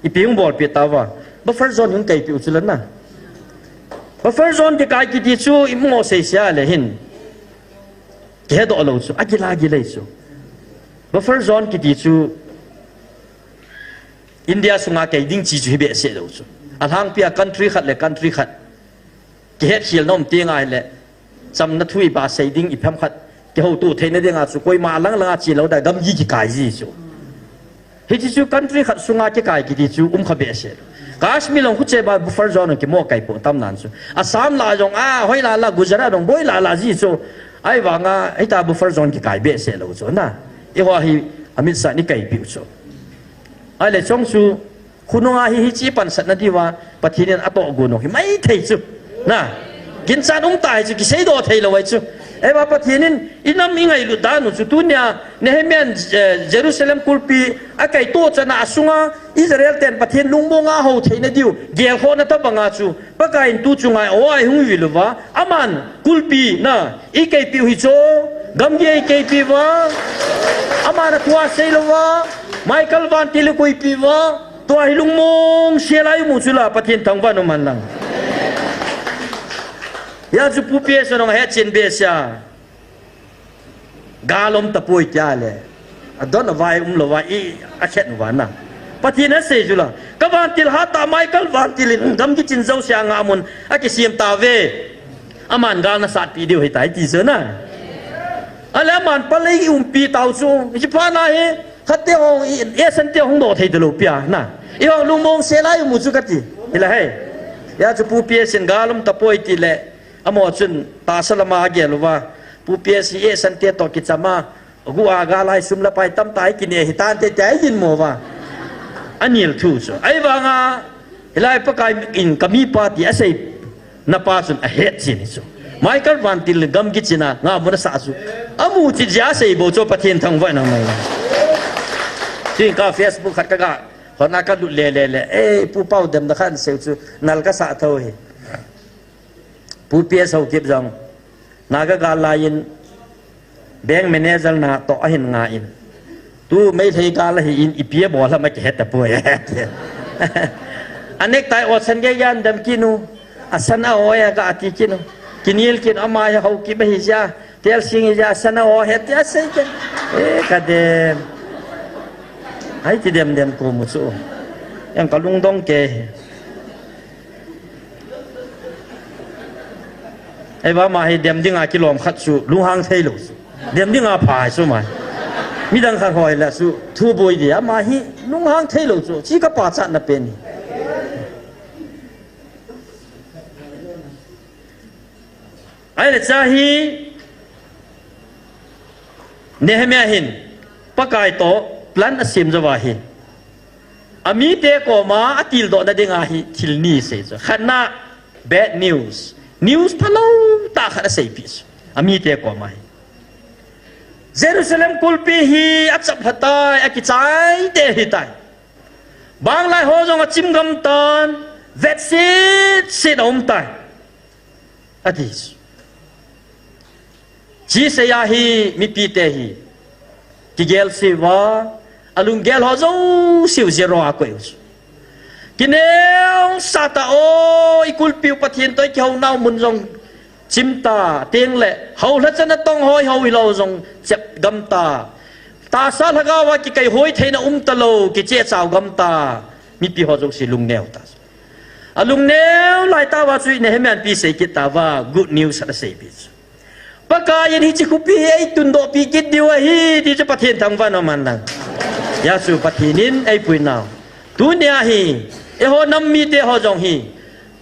Ipi hung bolpeh tauva. Buffer zone hung keipiu chu la na. Buffer zone kikai kiti chu imu sei sia le hin. Kihedoh lou chu, agil agil ahi chu. Buffer zone kiti chu India sunga kei ding chi chu hi behseh lou chu. Alhangpia country khat le country khat kihetkhel na um teng ahile, chamna thu iba sei ding iphem khat, kihouto theina dinga chu, koima alang langa che lou ding, gamgi kikai ji chu. Hiche chu country khat sunga kikai kiti chu, um kha behseh. Kashmir long khu che ba buffer zone kimo kai po tam nan chu. Assam la jong, a, hoi la la, Gujarat jong, boi la la ji chu. Ahivanga, hita buffer zone kikai behseh lou chu, na. Eiho hi, Amit Shah in eikeipiu chu. Ahile chong chu, Khonunga hi, hiche pansatna diuva, Pathen in atoh gon u hi maithei chu. Na, ginchat um ta hi chu, kiseidoh thei lou ahi chu. Eiva Pathen in, inam ingailut dan u chu, tunia, Nehemiah in, eh, Jerusalem kulpi, akaitoh chana asunga, Israel ten Pathen lungmonga ahou theina diu, gelkhohna tabanga chu, Pakai in tu chunga, o ai hung vil uva, aman, kulpi, na, eikeipiu hi chu, gamgi eikeipiu va, aman athua sei louva, Michael Vantil eikoipiu va, Tua hi lungmong sel a imu chu la Pathen thangvah in um hen lang. Hia chu Pu P S nong hetchen behseh a. Gal um tapoi tia le. Adon avai um lou va i akhet uva na. Pathen asei chu la. Ka vantil hatah Michael Vantil in gam kichin jouse a ngahmun akisem tauve. Aman gal nasatpi diu ahitai ti chu na. Ale aman palei umpi tau chu. Hiche phat na hi. Khatte hung, i, esan te hung doh thei talou pia, na. Eiho lungmong sel a imu chu kati. Hilai. Hia chu Pu P S in gal um tapoi ti le. Amaho chun tahsa lama agel uva. Pu P S hi esan te toh kichama. Gu a gal a hi sum le pai tamtah hi kinei hitan te tia hi kinmo uva. Anel thu chu. Ahivanga, Hilai Pakai in ka mipa ti asei napa chun ahet chin hi chu. Michael Vantil gam kichin a ngahmun asah chu. Amu chin jeh a asei bou chu Pathen thangvah in um ahi. Tin ka Facebook khat ka ga, hon a ka lut le le le. Eh, Pu Pau dem da khan sei chu, nal kasah tho hi. Pu P S Haokip jong, Naga gal laiyin, bank manager natoh ahin nga in. Tu Meitei gal ahin, ipi abol ham akihe tapoi. A necktie o san gei a dem kit u, asan a o e ka ati kit u. Kinel kit u ama hi Haokip ahi jeh a, Telsing ahi jeh a, asan a o he ti asei kit. Eh, ka dem. Ai ti dem dem ko mu chu. Jong ka lungdong kei. Eiva ama hi dem dinga kilom khat chu lunghang thei lou chu. Dem dinga pha chu ama. Midang khat hoi la chu thu boi dia ama hi lunghang thei lou chu. Chi ka pachatna pen hi. Ahile cha hi Nehemiah hin Pakai toh plan asem jou ahi. Amite koma atildoh na dinga hi thil ni asei chu. Khatna bad news. News phalou tah khat aseipi chu. Amite koma hi. Jerusalem kulpi hi achap lha tai, akichai te hi tai. Banglai ho jong achim gam tan, vetsit sit aum tai. Ati. Chi seiya hi mipi te hi kigel siuva, alunggel ho jouse u zero a koi u. Kineo sah ta o, i kulpiu Pathen toh i kihounau mun jong chim ta, teng le, hou lha chan a tong hoi hou hilou jong chep gam ta. Tahsa lhagao a kikai hoi theina um talou, kiche chau gam ta. Mipi ho jouse lungneo ta. Alungneo lai tauva chu Nehemiah in ipi sei kit tauva, good news ana sei pi chu. Pakai in hiche khopi hi eitundoh pi kit diu ahi, ti chu Pathen thangvah in um hen lang. Hijeh chun Pathen in eipui nau. Tunia hi, eiho nam mite ho jong hi.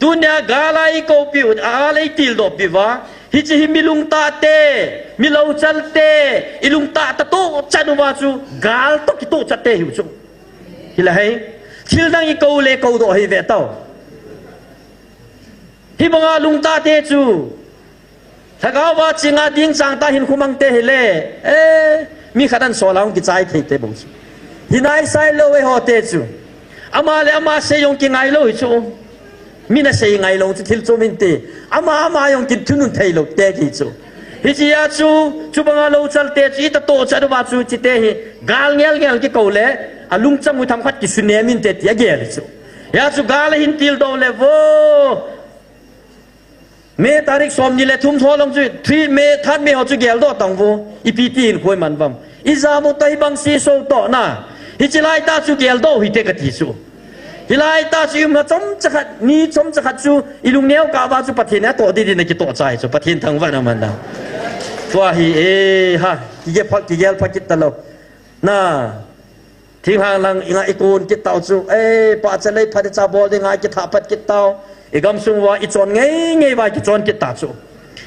Tunia gal a i koupi u, a gal a i tildoh pi uva. Hiche hi mi lungtah te, mi louchal te, i lungtah ta tohchat uva chu, gal toh kitohchat te hiu chu. Hilai hi, thil dang i kou le koudoh hi ve tau. Hibanga lungtah te chu, lhagao va chinga ding chang ta hin khumang te hile, eh, mi khat an sol a hung kichai thei te bou chu. Hi nai sai lou eiho te chu. Ama le ama sei jong kingai lou hi chu. Mi na sei ngai lou chu thil chu min te. Ama, ama jong kithunun thei lou te ti chu. Hichea chu, chubanga louchal te chu, i ta tohchat uva chu, chite hi, gal ngel ngel kikou le, a lungchang u themkhat kisunem in te ti agel hi chu. Hijeh chun gal a hin tildoh le vo. May tarik somni le thum tho lang chu, three May, third May ho chu geldoh tang vo. Ipi ti hin khoi man vam. I jam u ta hibang si so toh na. Hiche lai tah chu geldoh hite kati chu. Hilai tah chu i umna chomcha khat, ni chomcha khat chu, i lungneo kah uva chu Pathen in atoh ding ding na kitoh chai chu. Pathen thangvah in um hen lang. Tua hi, eh, ha, kigel pha, kigel pha kit talou. Na. Thinglhang lang i nga i kun kit tau chu, eh, pahcha lei phatecha bol dinga i kitha pat kit tau. I gamsung uva i chon ngei ngei uva i kichon kit ta chu.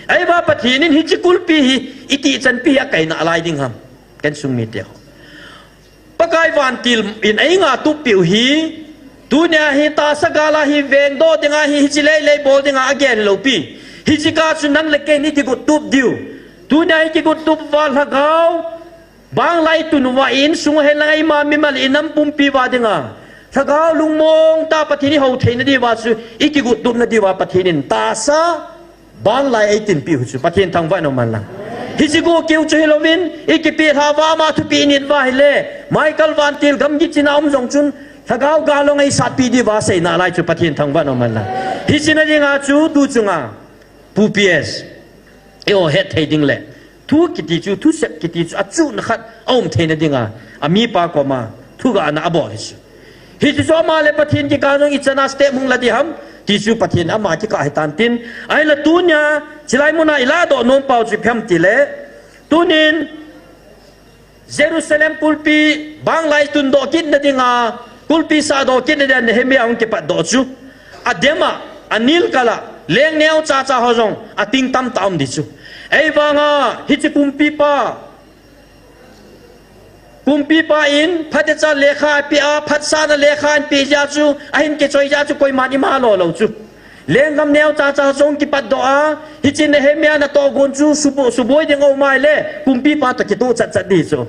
Ahivang Pathen in hiche kulpi hi i tihchanpi hi akaina lai ding ham. Ken sung mite ho. Pakai vantil in ei nga tup piu hi. Tunia hi tahsa gal a hi vengdoh dinga hi hiche lei lei bol dinga agel lou pi. Hiche kah chu nang le kei in i kigot tup diu. Tunia i kigot tup uva lhagao. Banglai tun uva i insung hen lang eima mimal i nam pumpi uva dinga. Lhagao lungmong tah Pathen i hou theina diuva chu i kigot tupna diuva Pathen in tahsa banglai eitinpi u chu Pathen thangvah in um hen lang. Hiche go kiu chu hilouvin i kipelhah uva ama thupeh i nit uva hile. Michael vantil gamgi china um jong chun lhagao gal hung eisatpi diuva seina lai chu Pathen thangvah in um hen lang. Hiche na dinga chu tu chunga. Pu P S. Eiho het thei ding le. Thu kiti chu, thusep kiti chu, achuhna khat, aum theina dinga. Amipa koma, thugahna abol hi chu. Hichu chu ama le Pathen kikah jong ichan a step hung la ding ham, ti chu Pathen ama kikah hitan tin. Ahinla tunia, chulai muna i ladoh nom pau chu ipi ham tile. Tunin, Jerusalem kulpi banglai tundoh kitna dinga, kulpi sahdoh kitna dinga Nehemiah hung kipatdoh chu. Adem a, anilkal a, leng neocha cha ho jong, ating tamtah um ding chu. Ahivanga, hiche kumpipa, kumpipa in, phatecha lekha apeh a, phatsahna lekha apeh jeh chu, ahin kichoi jeh chu, koiman ima lo lou chu. Lenggam neocha cha jong kipatdoh a, hiche Nehemiah natoh gon chu subo-, suboi ding aum ahile, kumpipa toh kitoh chat chat ding chu.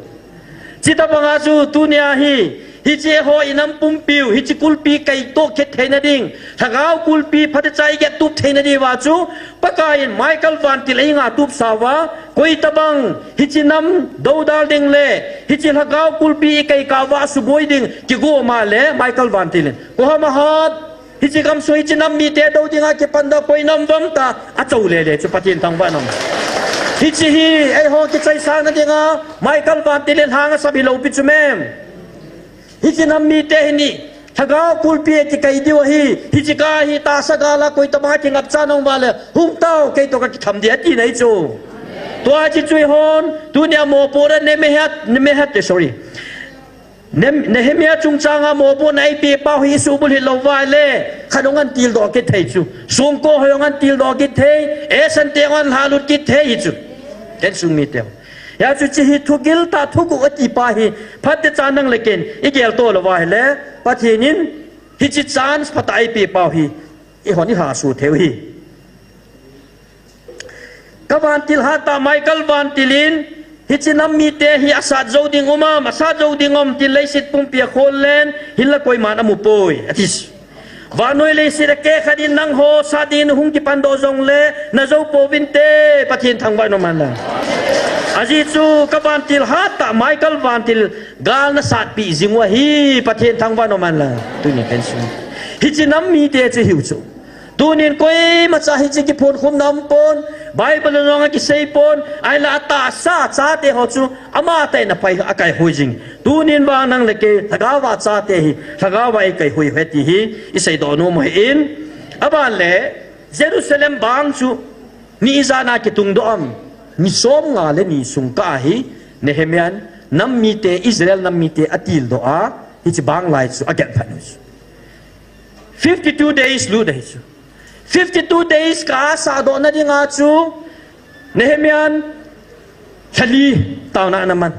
Chuti banga chu tunia hi, hiche ho i nam pumpiu, hiche kulpi kaitoh kit theina ding, lhagao kulpi phatecha i get tup theina diuva chu, Pakai in Michael vantil ei nga tupsa uva, koi tabang, hiche nam dodal ding le, hiche lhagao kulpi i kai kah uva suboi ding, kigo ma le, Michael vantil in. Ko ham ahat, Hiche gamsung hiche nam mite dou dinga kipan da koi nam vam ta, achou lele chu Pathen thangvah in um. Hiche hi, eiho kichaisang na dinga, Michael vantil in lhang asap hilou pi chu mem. Hiche nam mite hi ni, lhagao kulpi a kikai diu ahi, hiche kah hi tahsa gal a koi tabang kingapcha nung uva le, hung tao, kei toh kakitham ding ati nai chu. Tua hiche chu eihon, tunia mopohna Nehemiah, Nehemiah te, sorry. Nem-, Nehemiah chungchanga mopohna eipeh pau hi isuhbulhit lou uva le, khat hung an tildoh kit thei chu. Songko ho hung an tildoh kit thei, esan te hung an lhalut kit thei hi chu. Ken sung mite ho. Hijeh chun hiche hi thugil tah thuguh ati pa hi, phatecha nang le ken, i geltoh lou uva ahile, Pathen in, hiche chance phatah eipeh pau hi, eihon i hahsat thei u hi. Ka vantil hat tah Michael vantil in, Hiche nam mite hi asat jou ding um am, asat jou ding um tin leiset pumpi akhol len, hinla koiman amu poi, ati. Vannoi leiset akeh khat in nangho sat dingin hung kipan doh jongle, najou pouvinte, Pathen thangvah in um hen lang. Ajeh chu kavantil hattah Michael vantil gal nasatpi jing u ahi, Pathen thangvah in um hen lang. Tuni pen sung. Hiche nam mite chu hiu chu. Tunin koimacha hiche kiphonkhumna um pon, Bible a jong akisei pon, ahile atahsa chate ho chu amatah in apai, akaihoi jing. Tunin vang nang le kei, lhagao a chate hi, lhagao a eikaihoi u ahi ti hi, iseidoh nom u ahin. Aban le, Jerusalem bang chu, ni ijat a kitungdoh am, ni somnga le ni sung kah a hi, Nehemiah in, nam mite, Israel nam mite atildoh a, hiche bang lai chu agelphat u chu. Fifty-two days lut ahi chu. Fifty-two days kah a sahdohna dinga chu Nehemiah in lhali taona ana man.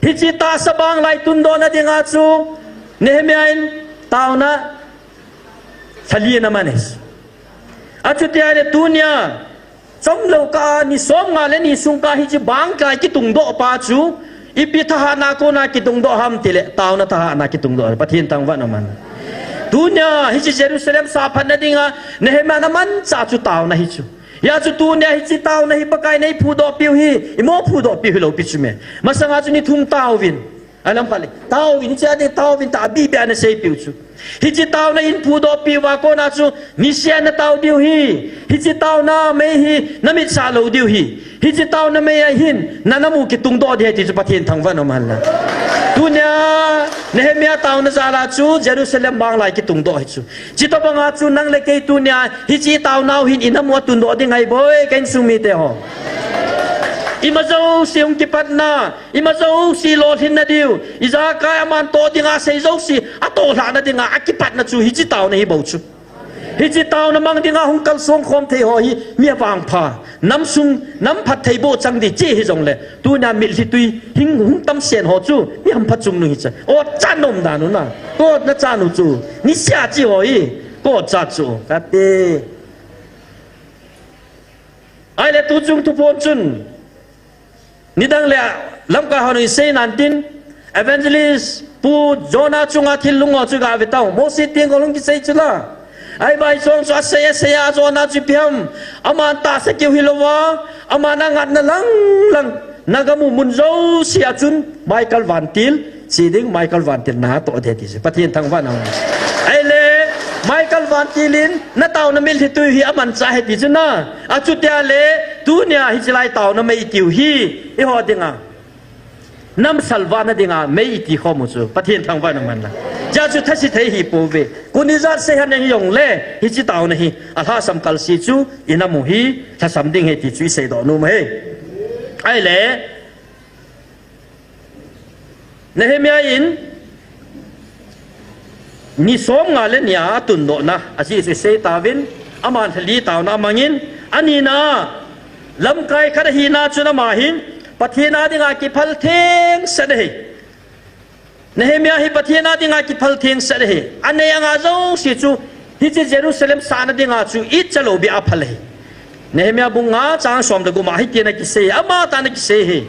Hiche tahsa bang lai tundohna dinga chu Nehemiah in taona lhali ana man ahi. Achuti ahile tunia chomlou kah a ni somnga le ni sung kah a hiche bang lai kitungdoh pa chu, ipi thahatna kona kitungdoh ham tile, taona thahatna kitungdoh, Pathen thangvah in um hen. Tunia hiche Jerusalem sahphatna dinga Nehemiah in amanchah chu taona ahi chu. Hijeh chun tunia hiche taona hi Pakai in eiphudohpiu hi, imo phudohpiu hilou pi chu me. Masanga chu ni thum taovin. Alam khat le, taovin, hiche a ding taovin tia abibeh a ana seipeh u chu. Hiche taona eiphudohpeh uva kona chu, niseh a natao diu ahi. Hiche taona mei hi namit sah lou diu ahi. Hiche taona mei a hin, nanamu kitungdoh ding ahi ti chu Pathen thangvah in um hen lang. Tunia, Nehemiah taona jal a chu, Jerusalem bang lai kitungdoh ahi chu. Chutobanga chu nang le kei tunia, hiche taonau hin inamu a tundoh ding ahi boi, ka insung mite ho. Ima jouse hung kipatna, ima jouse lolhinna diu, ijakai aman toh dinga sei jouse, atohlhahna dinga, akipatna chu, hiche taona hi bou chu. Hiche taona mang dinga hung kalsong khom thei ho hi, mi avangpha. Nam sung, nam phattheiboh chang ding che hijongle, tunia mitlhi tui hing hung tamsen ho chu, mi hampha chungnung hiche. Otchan nom dan u na. Kona chan u chu. Niseh a che ho hi. Kona chan chu. Kati. Ahile tuchung thuphon chun. Nidang le lamkai hon isei nan tin. Evangelist Pu Jonah chunga thil lung ho chu gave tao. Mosi teng ho lung kisei chu la. Ahivang chun chu asei, asei a Jonah chu ipi ham. Aman tahsa keu hilouva, aman angatna lang lang. Nagamu mun jouse a chun, Michael vantil, che ding, Michael vantil natoh ding ahi ti chu. Pathen thangvah in um hen. Ahile, Michael vantil in, nataona mitlhi tui hi amanchah ahi ti chu na. Achuti ahile, tunia hiche lai taona mei itiu hi, eiho dinga. Nam salvahna dinga mei iti khom u chu, Pathen thangvah in um hen lang. Hijeh chun thase thei ahipouve. Koi ijat sei hen hijongle, hiche taona hi, alhahsam kalse chu, inamu hi, lhasam ding ahi ti chu iseidoh nom u ahi. Ahile, Nehemiah in, ni somnga le ni a atundohna, ajeh chu isei tauvin, aman lhali taona amangin, anina, lamkai khat ahina chun ama hin, Pathen a dinga kiphal thengsel ahi. Nehemiah hi Pathen a dinga kiphal thengsel ahi. Anei angah jouse chu, hiche Jerusalem sahna dinga chu, ichalou beh a phal ahi. Nehemiah bung nga chang som le gup a hitin akisei, amatah in akisei ahi.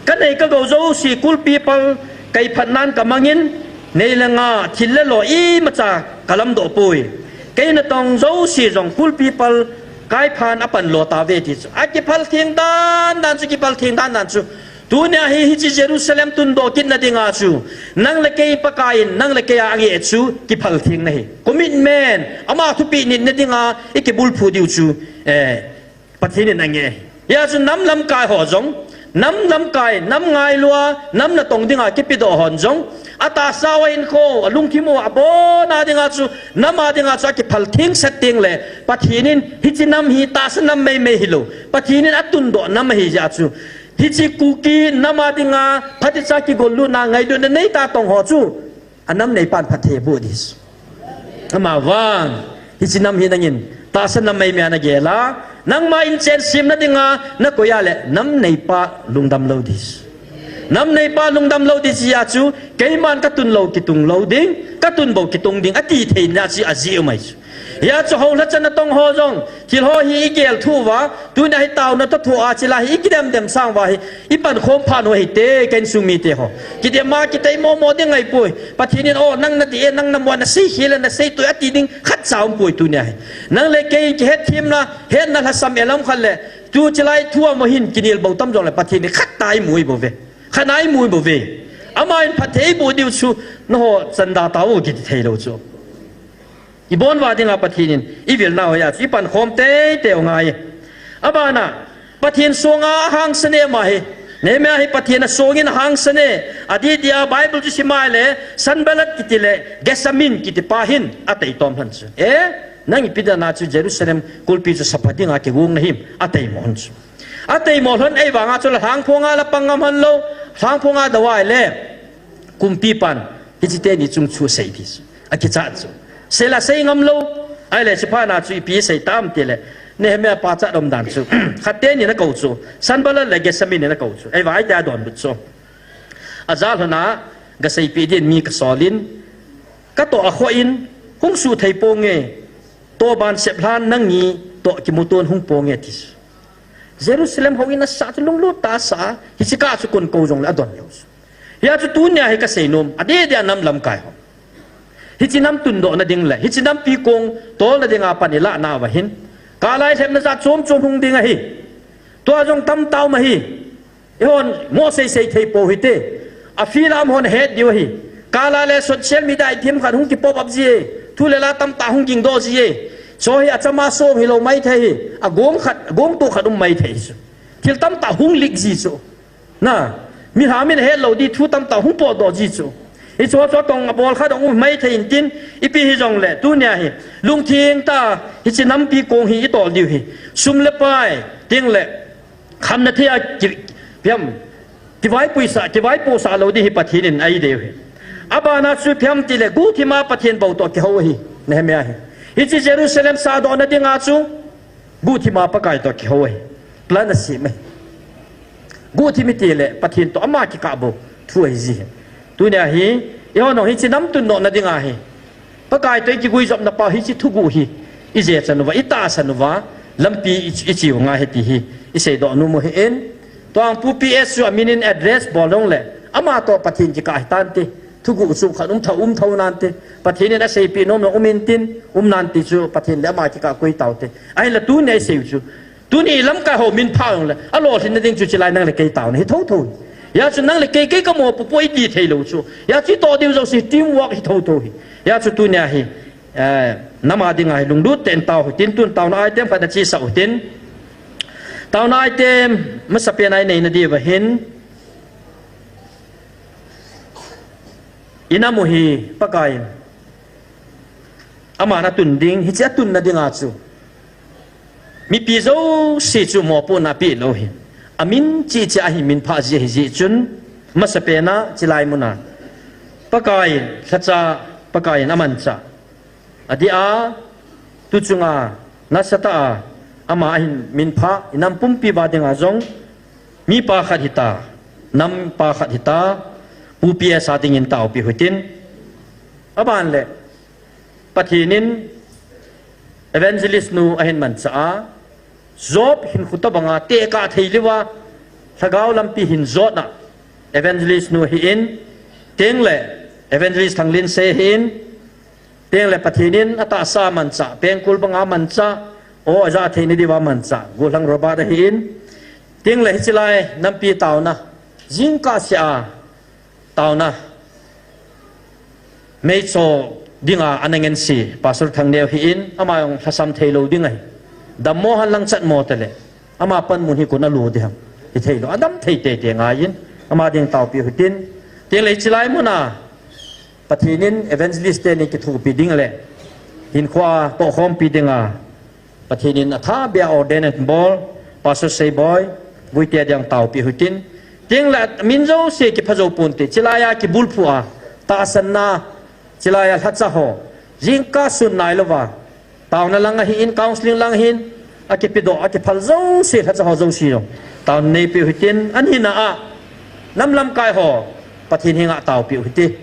Kanei kagou jouse kulpi pal kaiphat nan kamangin, nei le gou, thil le lo imacha kalamdoh poi. Kei natong jouse jong kulpi pal kaiphan apan lo tauve ti chu. Akiphal theng dan dan chu, kiphal theng dan dan chu. Tunia hi, hiche Jerusalem tundoh kitna dinga chu, nang le kei Pakai in, nang le kei a angeh chu, kiphal thengna ahi. Commitment, ama thupeh nitna dinga, ikibulphu diu chu, eh, Pathen in angeh ahi. Hijeh chun nam lamkai ho jong, nam lamkai, nam ngailua, nam natong dinga kipedoh hon jong, atahsa u ahinkho, alungthim u abona dinga chu, nam a dinga chu akiphal thengsel tengle, Pathen in hiche nam hi tahsa nam meimei hilou, Pathen in atundoh nam ahi jeh chu, hiche Kuki nam a dinga, phatecha kigollutna, ngailutna neitah tong ho chu, anam neipan phatthei aboh ding. Amavang, hiche nam hi nangin, tahsa nam meimei a nagel a, nangma inchen semna dinga, nakoi a le, nam neipa lungdam lou ding. Nam neipa lungdam lou ding jeh chu, keiman katun lou kitung lou ding, katun bou kitung ding, ati theina chu ajeh um ahi chu. Hia chu houlhachan natong ho jong, thil ho hi igel thu uva, tunia hi taona toh thu a chila hi ikidem dem sang uva hi, ipankhom phat u hite, ka insung mite ho. Kidem a kitei momo ding ahipoi. Pathen in, o, nang nadih e, nang namu a, nasei khel e, nasei toi ati ding khatcha umpoi tunia hi. Nang le kei kihetthemna, hetna lhasam e lam khat le, tu chilai thu a mo hin kinel bou tam jongle Pathen in khat ta imu bou ve. Khat na imu bou ve. Ama in phatthei iboh diu chu, naho chanda tao kiti thei lou chu. Ibon uva dinga Pathen in ivil nau hia chu ipankhom teitei u ngai. Abana, Pathen songa ahangsan e ama hi. Nehemiah hi Pathen a songin ahangsan e. Adih dia Bible chu sim a ahile, Sanballat kiti le Geshem kiti pa hin atei tom lhon chu. E, nang ipi dinga chu Jerusalem kulpi chu sapa dinga kigong nahim, atei mo lhon chu. Atei mo lhon ahivanga chu la lhangphonga la pang ngam lhon lou, lhangphonga dou ahile, kumpipan, hiche teni chung chu sei ding chu. Akicha chu. Seila sei ngam lou, ahile chuphat na chu ipi sei tam tile, Nehemiah pachat um dan chu. Khat teni nakou chu, Sanballat le Geshem in nakou chu. Ahivang ahi tia donbut chu. Ajah lhon a, gaseipeh din mi kasol in, katoh akhoh in, hung suhthei ponge, tohban sep lhan nangni toh kimuto in hung ponge ti chu. Jerusalem houin asah chu lunglut tah a asah a, hiche kah chu kon kou jongle adon lou chu. Hia chu tunia hi kasei nom, adeh dia nam lamkai ho. Hiche nam tundoh nading le, hiche nampi kong tol nadinga pan ilah nauva hin, kahlai lhepna jat chom chom hung ding ahi. Tua jong tamtah um ahi. Eihon mo seisei thei pou hite. Afilam hon ahet diu ahi. Kahlai le social media a ithim khat hung ki pop up ji e. Thu le la tamtah hung gingdoh ji e. Chu hi achama song hilou maithei hi. Agong khat, agongtoh khat um maithei chu. Thil tamtah hung leak ji chu. Na, mihem in ahet lou ding thu tamtah hung potdoh ji chu. Hichu chu atong abol khat ahung um maithei intin, ipi hijongle, tunia hi, lungthim tah a, hiche nampi kong hi itol diu hi. Sum le pai, ting le, khamna thei a ki, phiam, kivaipohsah, kivaipohsah lou ding hi Pathen in ahi deu hi. Abana chu phiam tile, guhthima Pathen bou toh kihou ahi, Nehemiah hi. Hiche Jerusalem sahdoh nadinga chu, guhthima Pakai toh kihou ahi. Plan asem ahi. Guhthim itile, Pathen toh ama kikah bou, thu ahi ji hi. Tunia hi, eihon hiche nam tundoh nadinga hi. Pakai toh ikiguijopna pa hiche thuguh hi, ijechan uva, itahsan uva, lampi i, iche u ngai ahi ti hi, iseidoh nom u ahin. Tua Pu P S chu amin in address bol jongle, ama toh Pathen kikah hitante, thuguh chu khat um thou, um thou nante, Pathen in aseipeh nom lou um intin, um nante chu Pathen le ama kikah koi taute. Ahinla tunia isei u chu, tuni lamkai ho min phah jongle, alolhinna ding chu chilai nang le kei taona hi thotho hi. Hia chu nang le kei, kei kamopopo iti thei lou chu. Hia chu itoh diu jouse teamwork hi thotho hi. Hia chu tunia hi, eh, nam a dinga hi lunglut tah in tao hitin, tun taona item khat nachesah utin. Taona item masapen a inei nadiuva hin, inam u hi Pakai in aman atun ding, hiche atunna dinga chu mipi jouse chu mopohna apeh lou hi. Amin cheh cheh a hi min phah ji ahi jeh chun, masapen a chilai muna Pakai lhacha, Pakai in amanchah, adih a, tuchunga nasatah a ama ahin min phah, inam pumpi uva dinga jong mipa khat hita, nampa khat hita, Pu P S a dingin taopeh u hitin. Aban le, Pathen in evangelist nu ahin manchah a, Job hinkho tobanga tekah thei leuva, lhagao lampi hin jotna evangelist nu ahin, tengle evangelist Thanglinsei ahin, tengle Pathen in atahsa manchah, pengkul banga manchah, aw aja theina diuva manchah, Gollhang Robert ahin, tengle hiche lai nampi taona, jingkah seh a, taona, meicho dinga ana ngense, Pastor Thangneo ahin, ama jong lhasam thei lou ding ahi. Dammo hen lang chatmo tale, ama panmun hi kon alo ding ham, hithei lou, adam thei teitei ngaiyin, ama ding taopeh u hitin, tengle hiche lai muna, Pathen in evangelist teni kithopi ding le, hinkho a tohkhompi dinga, Pathen in athabeh a ordain abol, Pastor Seiboi, Guite ding taopeh u hitin. Tengle min jouse kipha jou ponte, chilai a kibulphu a, tahsanna, chilai a lhacha ho, jingkah sun nailouva, taona lang ahin, counseling lang ahin, akipedoh, akiphal jouse, lhacha ho jouse jong, taona neipeh u hitin, anina a, nam lamkai ho, Pathen henga taopeh u hite.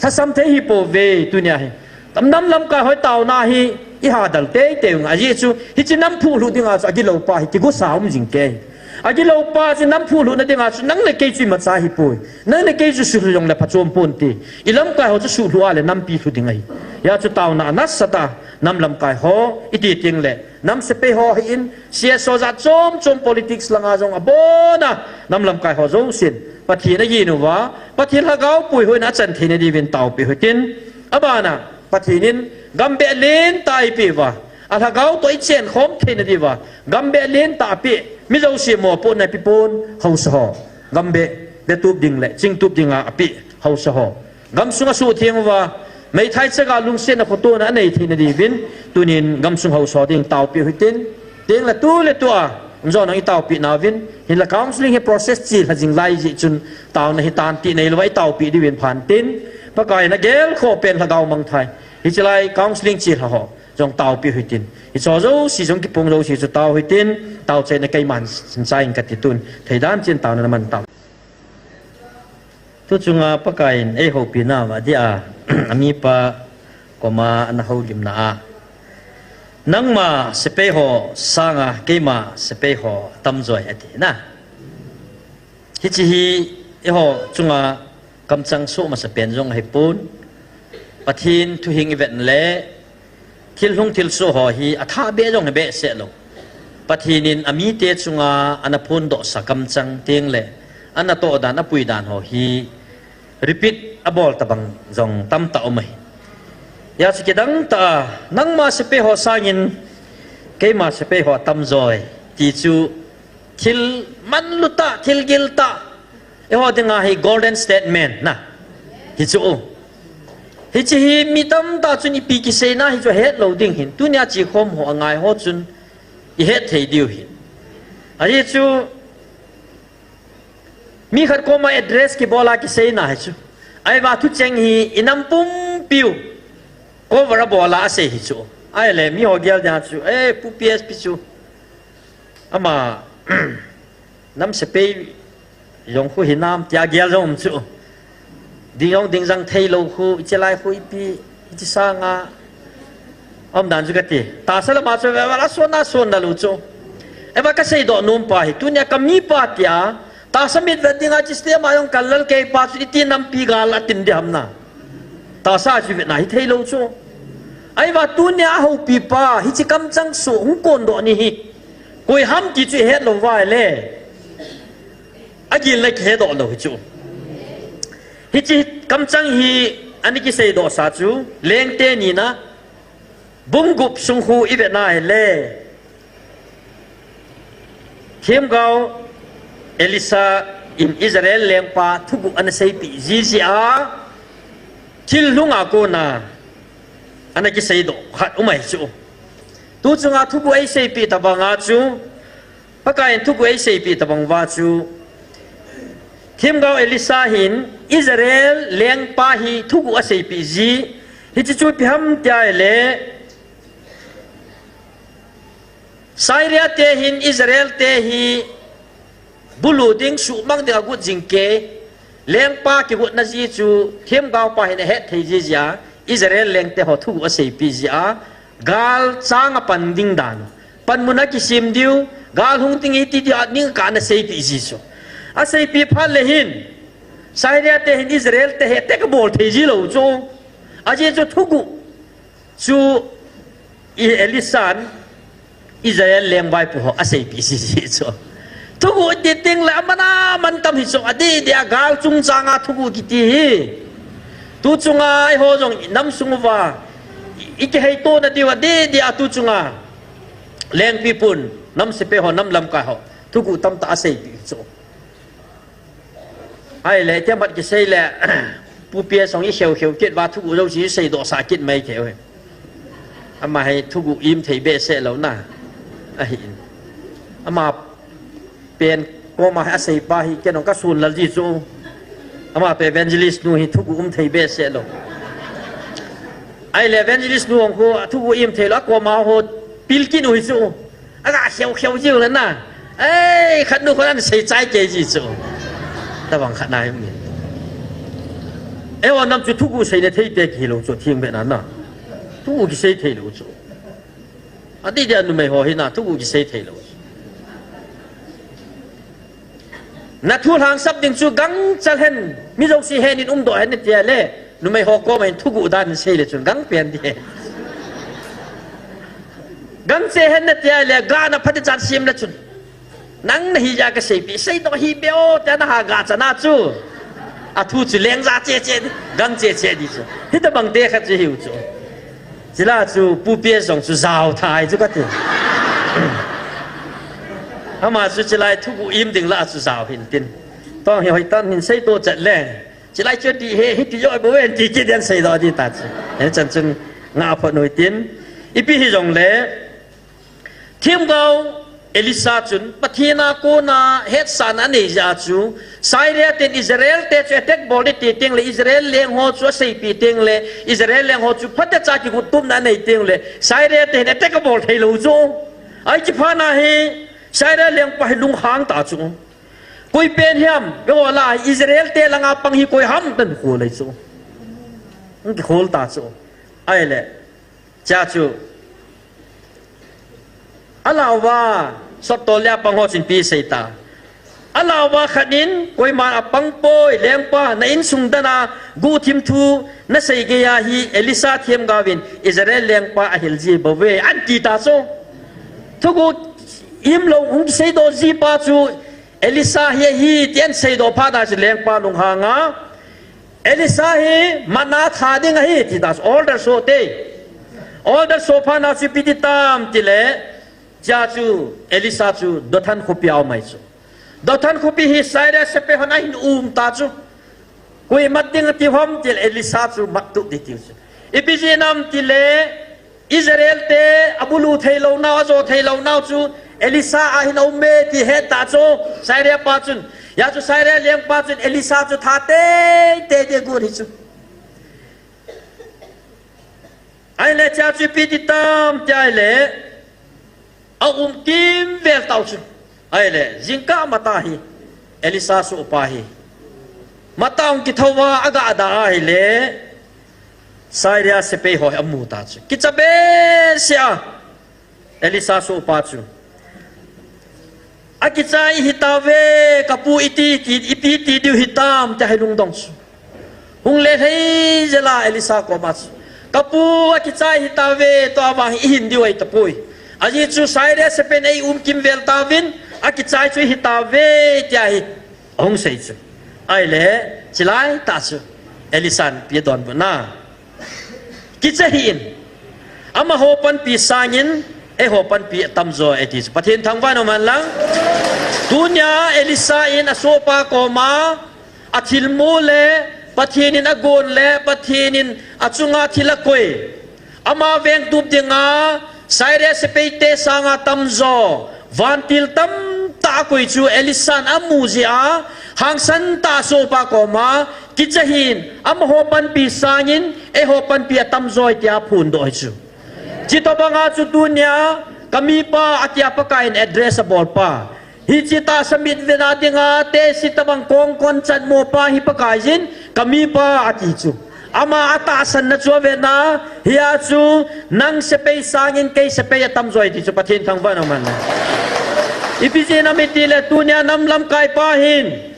Lhasam thei hipouve tunia hi. Tam nam lamkai ho taona hi, I hadal teitei u ngai. Ajeh chu, hiche nam phuhlhuh dinga chu agilou pa hi kigosa um jing kei. Agilou pa chu nam phuhlhuhna dinga chu nang le kei chu imacha hipoi. Nang le kei chu sulhu jongle phachom ponte. I lamkai ho chu sulhu a le nampi lhu ding ahi. Hia chu taona anasatah a nam lamkai ho iti tengle nam sepai ho hi in, C S O jat chom chom politics langa jong abona nam lamkai ho jousen Pathen agin uva, Pathen lhagao puihoina achan theina diuvin taopi u hitin. Abana Pathen in gambeh lentah eipeh uva, alhagao toh ichenkhom theina diuva gambeh lentah apeh, mi jouse mopohna eipeh pon haosa ho. Gambeh betup ding le chingtup dinga apeh haosa ho. Gamsung asuhtheng uva, meithai chaga lungsetna khotona anei theina diuvin, tunin gamsung haosa ho ding taopi u hitin, tengle tuletua, umjo nang itaopi nauvin, hinla counselling hi process chelha jing lai jeh chun, taona hitan ti neilouva itaopi diuvin phan tin, Pakaiyin agelkhoh pen lhagao mangthai. Hiche lai counselling chelha ho jong taopi u hitin. Hicheho jouse jong kipung jouse chu tao u hitin, taochaina keiman sinsa in kati tun. Theidan chen taona naman tau. Tuchunga Pakaiyin eihoupi nauva dia, amipa koma ana houlimna a, nangma sepai ho sanga keima sepai ho atamjoi atina. Hiche hi eiho chunga kamchang soh masapen jong ahipon. Pathen thuhing ivet le, thil hung thilsoh ho hi athah beh jong hi behseh lou. Pathen in amite chunga ana phondohsa kamchang tengle, ana tohdan, apuidan ho hi repeat abol tobang jong tamtah um ahi. Hia chu kidangtah a, nangma sepai ho sangin keima sepai ho atamjoi ti chu thil manlutah, thil giltah, eiho dinga hi golden statement na hichu. Hiche hi mi tamtah chun ipi kiseina hichu hetlou ding hin, tunia chekhom ho angai ho chun ihet thei diu hin. Ajeh chu, mi khat koma address kibola kiseina hichu, ahivang thucheng hi inam pumpiu cover abola asei hichu. Ahile miho gel dinga chu, eh, Pu P S P chu, ama nam sepai jong khu hinam tia gel jong um chu. Ding jong dingjang theilou khu, hiche lai khu ipi, hiche sanga umdan chu kati. Tahsa lama chu veval asonna sonna lou chu. Eiva kaseidoh nompa hi, tunia kamipa tia tahsa mitvet dinga hiche stage ma jong kalal keipa chu iti nampi gal atin ding ham na. Tahsa chu vetna hitheilou chu. Ahivang tunia ahoupipa hiche kamchang soh hung kondoh ni hi koiham ti chu ihetlou uva ahile, agil le kihedoh lou hichu. Hiche kamchang hi ana kiseidohsa chu Lengte nina bung gup sung khu ivetna ahile, themgao Elisha in Israel lengpa thuguh ana seipeh ji jeh a, thil lhunga kona ana kiseidoh khat um ahi chu. Tuchunga thuguh eiseipeh tobanga chu, Pakaiyin thuguh eiseipeh tobang uva chu, themgao Elisha hin Israel lengpa hi thuguh aseipeh ji. Hiche chu ipi ham tia ahile, Syria te hin Israel te hi bulu ding, suhmang ding agot jing kei. Lengpa kigotna ji chu themgaopa hin ahet thei ji jeh a, Israel lengte ho thuguh aseipeh jeh a, gal chang apan ding dan, panmun akisem diu, gal hung ding iti diu, aning kah ana seipeh ji chu. Aseipeh phat le hin, Syria te hin Israel te hi attack abol thei ji lou chu. Ajeh chu thuguh chu Elishan Israel lengvaipo ho aseipeh ji ji chu. Thuguh iti tengle aman aman tam hichu, adeh deh a gal chungchanga thuguh kiti hi. Tuchunga eiho jong inam sung uva ikiheitona diu adeh deh a tuchunga lengpipun, nam sepai ho, nam lamkai ho thuguh tamtah aseipeh chu. Ahile, themkhat kisei le, Pu P S jong ikheu kheu kit uva thuguh jouse seidohsah kit mai thei u hi. Ama hi thuguh im thei behseh lou na ahin. Ama pen koma hi aseipa hi ken jong kasonlal ji chu. Ama toh evangelist nu hi thuguh um thei behseh lou. Ahile evangelist nu jong khu thuguh im theilou, akoma ho pil kit u hichu. Aga kheu kheu jiu le na. Ei, khat nu khon ana seichai kei ji chu. Tobang khat na hi um in. Eiho nam chu thuguh seina theite kihilou chu, themgao na. Thuguh kisei theilou chu. Ati dia numei ho hi na thuguh kisei thei lou. Na thu lhangsap ding chu gangchal hen, mi jouse hen in umdoh hen tia le, numei ho koma hin thuguh dan in sei le chun gangpen di hen. Gangchal hen na tia le, ga na phatechan sem le chun. Nang na hi ja ka seipi, seidoh hih beh o, tia na ha ga chana chu. A thu chu leng ja che che di, gangchal che di chu. Hitabang te khat chu hiu chu. Chule chu Pu Pi jong chu jao thei chu kati. Ama chu chulai thuguh im ding la chu jao hin tin. Tong hi hoitan hin seidoh chat le. Chulai chu ti he, hiti jo bo ven ti kit den seidoh di ta chu. Hichan chun nga phot nu tin. Ipi hijongle. Themgao Elisha chun Pathen a kona hetsahna anei jeh a chu, Syria ten Israel te chu attack bol ding ati teng le, Israel leng ho chu aseipi teng le, Israel leng ho chu phatecha kiguttupna anei teng le, Syria ten attack abol thei lou chu. Ahi, chuphat na hi Syria lengpa hi lunghang ta chu. Koi pen hiam, eiho lah a Israel te langa pang hi koi ham tin kihol ahi chu. Kihol ta chu. Ahile. Chea chu. Alauva, sottol le apang ho chun ipi asei ta. Alauva khat in, koiman apang poi, lengpa, na insung dan a, guhthim thu, na sei gei a hi, Elisha themgao vin, Israel lengpa ahil ji bou ve, ahin ti ta chu. Thuguh im lou, hung seidoh ji pa chu, Elisha hi ahi, tin seidoh phat na chu lengpa lunghang a. Elisha hi mana tha ding ahi, ti ta chu, order so te. Order so phat na chu ipi ti tam ti le, chea chu, Elisha chu, Dothan khopi a um ahi chu. Dothan khopi hi Syria sepai hon ahin um ta chu. Koi mat ding ati ham ti le, Elisha chu mat tup ding tiu chu. Ipi jeh ham ti le, Israel te abulu thei lou nau, ajo thei lou nau chu Elisha a hin aum e ti het ta chu Syria pa chun. Hia chu Syria lengpa chun Elisha chu tha tei tei ding agot hi chu. Ahile chea chu ipi ti tam ti ahile. Aum kimvel tau chu. Ahile, jingkah matah hi, Elisha sohpa hi. Matah hung kithou a, aga da ahile, Syria sepai ho hi amu ta chu. Kicha behseh a, Elisha sohpa chu. Akichai hita ve, kapu iti, ti, ipi ti diu hitam, tia hi lungdong chu. Hung le lhei jela Elisha koma chu. Kapu akichai hita ve, tua vang hi ihin diu ahi tapoi. Ajeh chu Syria sepai in eium kimvel tauvin, akichai chu hita ve, tia hi ahung sei chu. Ahile, chulai tah chu. Elisha in ipi adonbut na. Kicha hih in. Amaho panpi sangin, eiho panpi atamjo e ti chu. Pathen thangvah in umhen lang. Tunia Elisha in asohpa koma, athilmu le, Pathen in agon le, Pathen in achunga thil akoi. Ama vengtup dinga, Syria sepai te sanga tamjo, vantil tamtah akoi chu Elisha in amu jeh a, hangsan tah a asohpa koma, kicha hih in, amaho panpi sangin, eiho panpi atamjo e tia aphondoh ahi chu. Chutobanga chu tunia, kamipa atia Pakai in address abol pa. Hiche tahsa mitvet a dinga, tehse tobang kongkon chatmo pa hi Pakaiyin, kamipa ati chu. Ama atahsanna chu avet na, hia chu, nang sepai sangin kei sepai atamjo e ti chu Pathen thangvah in umhen lang. Ipi jeh ham itile tunia nam lamkai pa hin.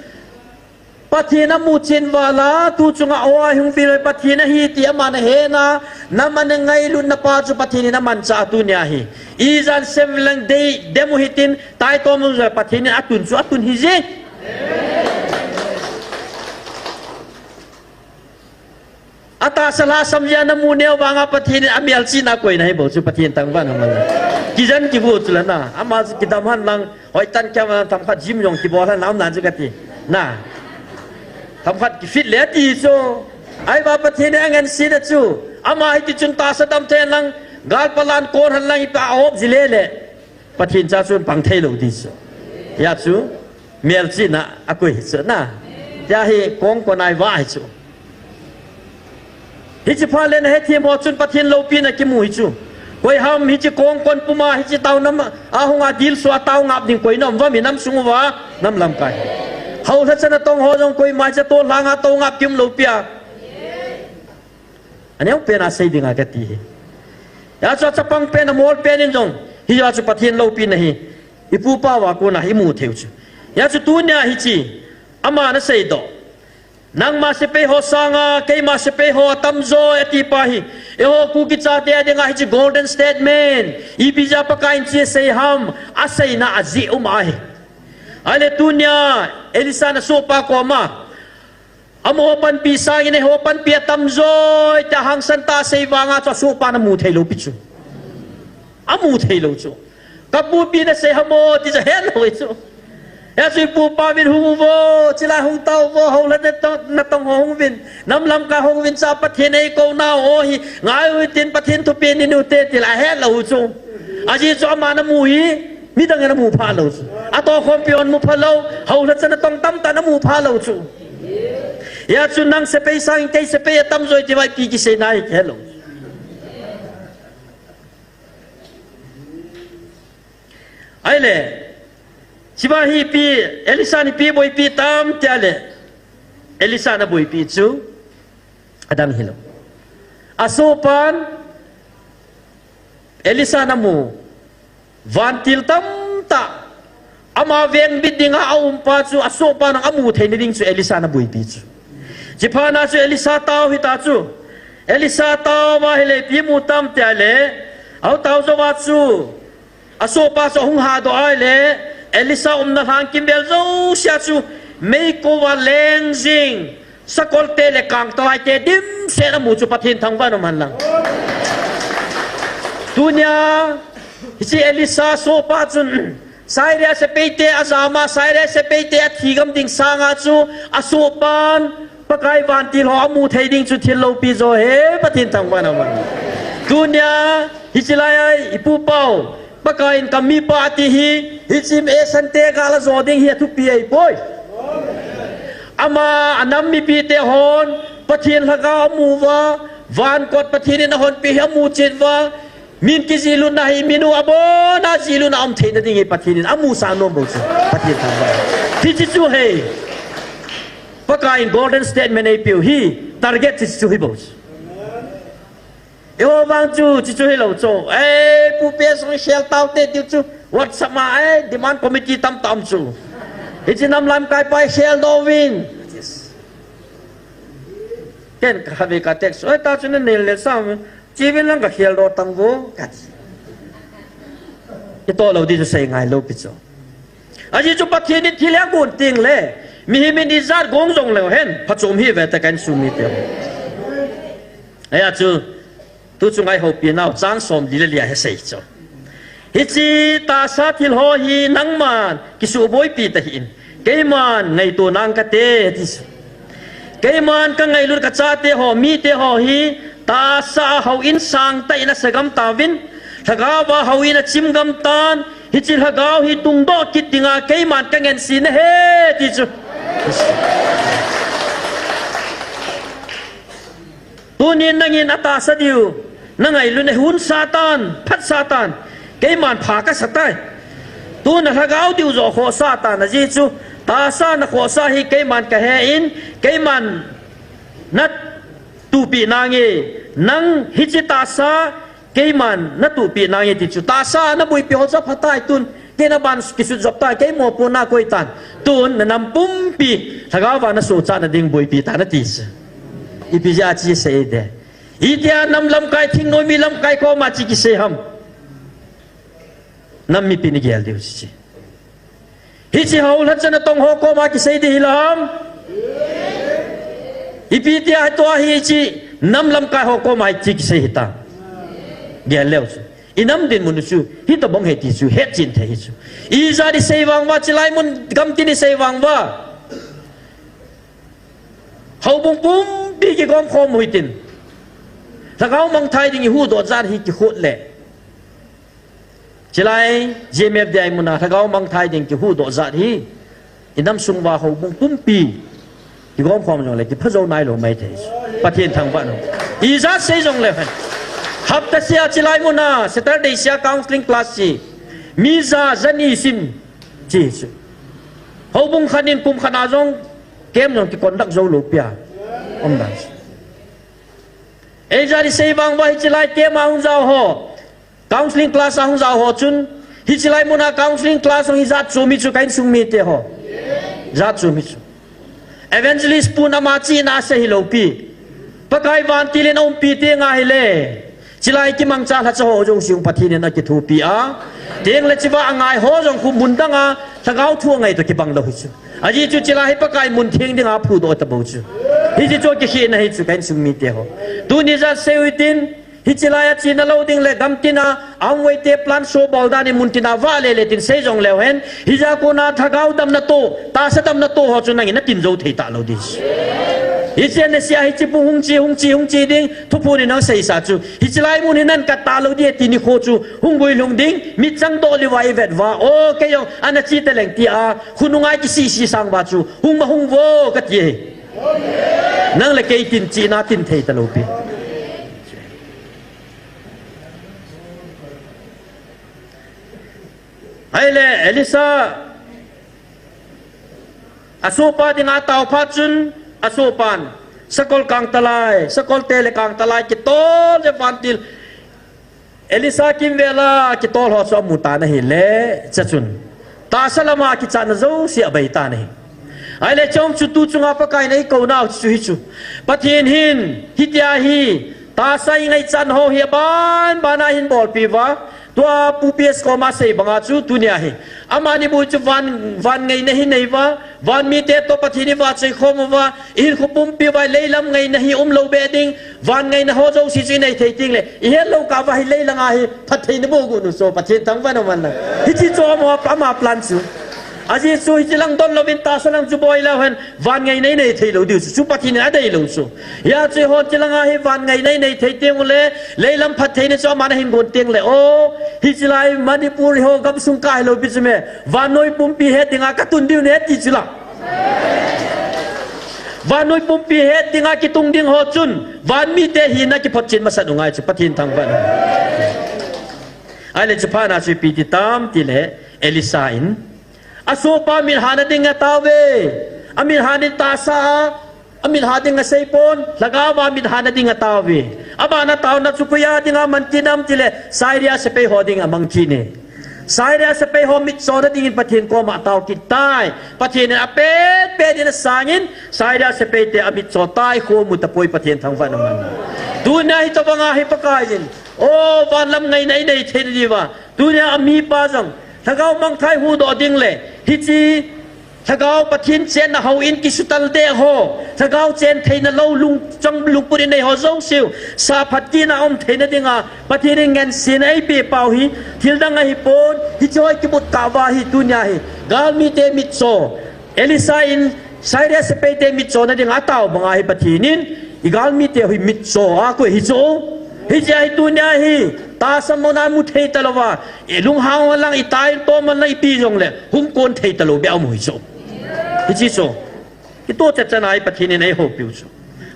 Pathen amu chen val a, tu chunga aw a hung vil Pathen ahi ti aman ahet na, nam ana ngailutna pa chu Pathen in amanchah a tunia hi. Ijat sem lang dei, dem u hitin, taitom u jeh Pathen in atun chu atun hije. Atahsa lhasam jeh a namu neo vanga Pathen in amelchihna akoina hi bou chu Pathen thangvah in umhen lang. Kijen kivu chu la na, ama chu kidam hen lang, hoitah in kiam themkhat gym jong kibol hen lang um nan chu kati. Na. Themkhat kifit le ti chu. Ahivang Pathen in angansena chu. Ama hiti chun tahsa dam thei hen lang, gal palan kon hen lang ipi a ahop ji le le. Pathen cha chun pang thei lou ti chu. Hia chu, melchihna akoi hi chu na. Hia hi kongkon a ivah hi chu. Hiche phat le nahethem ho chun Pathen loupina kimu hi chu. Koi ham hiche kongkon puma hiche taona a hunga dilsu a tao ngap ding koi na um uvam, inam sung uva, nam lamkai. Hao lhacha natong ho jong koima hiche tol lhanga tao ngap kium lou pia. Aneo pen a sei dinga kati hi. Hijeh chun achapang pen, amol pen in jong, hijeh chun Pathen loupina hi ipupa uva kona imu thei u chu. Hijeh chun tunia hiche, aman asei doh. Nangma sepai ho sanga keima sepai ho atamjo e ati pa hi, eiho Kuki chate a dinga hiche golden statement, ipi jeh a Pakai in hiche asei ham, aseina ajeh um ahi. Ahile tunia Elisha in asohpa koma, amaho panpi sangin eiho panpi atamjo e tia hangsan tah a asei vanga chu asohpan amu thei lou pi chu. Amu thei lou chu. Kapu ipi nasei ham o ti chu ahet lou chu. Hijeh chun ipupa uvin hung uvo, chulai hung tao uvo, houlhat natong, natong ho hung uvin, nam lamkai hung uvin, cha Pathen eikou nau o hi, ngai utin Pathen thupeh nei ute ti la ahet lou chu. Ajeh chu aman amu hi, midang in amu pha lou chu. Atohkhompi hon mu pha lou, houlhat cha natong tamtah in amu pha lou chu. Hijeh chun nang sepai sangin kei sepai atamjo e ti vai pi kiseina hi kihet lou. Ahile, hiche va hi ipi, Elisha in ipi boipi tam tia le, Elisha in aboipi chu, adang hilou. Asohpan, Elisha in amu, vantil tamtah, ama vengbit dinga aumpa chu, asohpan amu theina ding chu, Elisha in aboipi chu. Hiche phat na chu Elisha tao hita chu. Elisha tao uva ahile ipi amu tam tia le, aho tao jouva chu, asohpa chu ahung hadoh ahile, Elisha umna lhang kimvel jousea chu, meikouva leng jing, sakolte le kangtalai te dimset amu chu Pathen thangvah in um hen lang. Tunia, hiche Elisha sohpa chun, Syria sepaite ajam a, Syria sepaite athi gam ding sanga chu, asohpan, Pakai vantil ho amu thei ding chu thil loupi jo ahi, Pathen thangvah in um hen. Tunia, hiche lai a ipupa u, Pakai in kamipa ati hi, hiche mi asante gal ajo ding hi athupi ahipoi. Ama anam mipite hon, Pathen lhagao amu uva, van kot Pathen in ahonpeh hi amu chet uva, min kijih lutna hi, min u abona jih lutna um theina ding hi Pathen in amusah nom bou chu. Pathen thangvah. Hiche chu ahi. Pakai in golden statement eipeu hi, target hiche chu hi bou chu. Eiho vang chu, hiche chu hilou chu. Ei, Pu Pi song share taute tiu chu. WhatsApp ma, ei, demand committee tamtah um chu. Hiche nam lamkai pa share doh uvin. Ken kave ka text. Oi, ta chu nanel le sam. Chi uvin lang ka share doh tang uvo. Kati. Itoh lou ding chu sei ngai lou pi chu. Ajeh chu Pathen in thil hi agon teng le, mihem in ijat gong jong leu hen, phachom hih uve tia ka insung mite. Hijeh chun, tu chunga ihoupi nau, chang somli le li a hi asei chu. Hiche tahsa thil ho hi nangman kisuhboipi tahih in, keiman ngaito nang kate, ti chu. Keiman ka ngailut ka chate ho, mite ho hi, tahsa a houin sangtah in asa gam tauvin, lhagao a houin achim gam tan, hiche lhagao hi tungdoh kit dinga keiman ka ngense nahi, ti chu. Tunin nangin atahsa diu, na ngailut na hun sa tan, phat sa tan, keiman pha ka sa tai. Tun na lhagao diu joh khoh sa tan, ajeh chu tahsa na khohsa hi keiman ka he in, keiman na tuhpeh nange, nang hiche tahsa keiman na tuhpeh nange ti chu. Tahsa na boipi ho chu apha tai tun, kei na ban kisut jop tai, kei mopohna koi tan. Tun na nam pumpi lhagao va na sohchatna ding boipi tan ati chu. Ipi jeh a hiche sei de. Hitia nam lamkai, thingnoi mi lamkai koma hiche kisei ham. Nam mipi in igel diu hiche. Hiche houlhat cha natong ho koma kisei ding hilou ham. Ipi tia hitia hiche nam lamkai ho koma hiche kisei hitam. Gel leu chu. I nam dinmun u chu hitobang ahi ti chu hetchen thei hi chu. Ijat isei vang uva, chulai mun gamtin isei vang uva, houbung pumpi kigom khom u hitin, lhagao mangthai ding ihuhdoh jat hi kikhot le, chulai G M F D I muna lhagao mangthai ding kihuhdoh jat hi, i nam sung uva houbung pumpi kigom khom jongle kipha jou nailou maithei. Pathen thangvah in um. Ijat sei jongle hen, hapta sia chulai muna Saturday sia counseling class hi mi ja, jani sim chi chu. Houbung khat in kum khat a jong camp jong kiconduct jou lou pi a um dan chu. Ijat isei vang uva, hiche lai camp a hung jao ho, Counseling class a hung jao ho chun, hiche lai mun a counseling class hung hi jat chu mi chu ka insung mite ho. Jat chu mi chu. Evangelist pun ama chihna ase hilou pi. Pakai vantil in aumpi teng ahile. Chilai kimangcha lhacha ho jong siung Pathen in akithopi a. Teng le chiva angai ho jong khu mun dang a lhagao thu angai to kibang lou hi chu. Ajeh chu chilai hi Pakai mun theng ding a phudoh tabou chu. Hiche chu kikhehna hi chu ka insung mite ho. Tuni jat seiu hitin, hiche lai a chena lou ding le gamtin a, Amway te plan show bol dan in muntin a vale le tin sei jong leu hen, hijeh a kona lhagao damna to, tahsa damna to ho chu nangin natin jou thei talou ding. Hiche nasia hiche pung hung che, hung che, hung che ding, thuphon in nang seisa chu. Hiche lai mun hi nan kat talou ding ti nikho chu, hung guilhung ding, mitchang doh liva i vet uva, o, kei jong, ana che taleng tia, khonung a kisisi sang uva chu, hung ma hung vo, kati e. Nang le kei tin chena tin thei talou pi. Ahile, Elisha, asohpa dinga atao phat chun, asohpan, sakol kangtalai, sakol te le kangtalai, kitol le vantil, Elisha kimvel a kitol ho chu amu tan ahile, chuchun. Tahsa lama kichatna jouse abai tan ahi. Ahile chom chu tu chunga Pakai in eikounau chu hichu. Pathen hin, hitia hi, tahsa ingaichat ho hi aban bana hin bolpi uva, tua Pu P S koma sei banga chu tunia hi. Amani bou chu van, van ngaina hi nei uva, van mite toh Pathen i vahchoi khom uva, i hinkho pumpi uva, leilam ngaina hi umlou be ding, van ngaina ho jouse chu i nei thei teng le, i hetlou kah uva hi leilang a hi phattheina bou gon u chu, Pathen thangvah in um hen lang. Hiche chu ama, ama plan chu. Ajeh chu hiche lang don louvin tahsa lang chu boi leu hen, van ngaina i nei thei lou diu chu, chu Pathen in adei lou chu. Hia chu eihon hiche lang a hi van ngaina i nei thei teng ule, leilam phattheina chu aman ahin gon teng le, o, hiche lai Manipur ho gamsung ka hilou pi chu me, vannoi pumpi het dinga katun diu ne ti chu la. Vannoi pumpi het dinga kitung ding ho chun, van mite hina kiphotchen masat u ngai chu, Pathen thangvah in. Ahile chu phat na chu ipi ti tam tile, Elisha in, asohpa mithana ding atao uve. Amithana ding tahsa a, amithana ding asei pon, lhagao a mithana ding atao uve. Abana taona chu koi a dinga man kit em tile, Syria sepai ho dinga mang kit e. Syria sepai ho mitchona dingin Pathen koma atao kit tai. Pathen in apet pet in asangin, Syria sepai te amitcho tai, kho mu tapoi, Pathen thangvah in um hen. Tunia hitobang a hi Pakai in, o, van lam ngaina i nei thei diuva, tunia amipa jong, lhagao mangthah huhdoh ding le, hiche, lhagao Pathen chenna houin kisutal deh ho, lhagao chen theina lou lungchang lungput in nei ho jouseu, sa phat kit na um theina dinga, Pathen in ngensen eipeh pau hi, thil dang ahipon, hiche ho i kibut kah uva hi tunia hi, galmite mitcho, Elisha in Syria sepai te mitchona dinga atao banga hi Pathen in, i galmite hi mitcho a koi hi chu. Hiche a hi tunia hi, tahsa mona mu thei talouva, i lunghang ho lang, i tai tom ho lang, ipi jong le, hung kon thei talou be amu hi chu. Hiche chu. Kitoh chet chan a hi Pathen in eihoupiu chu.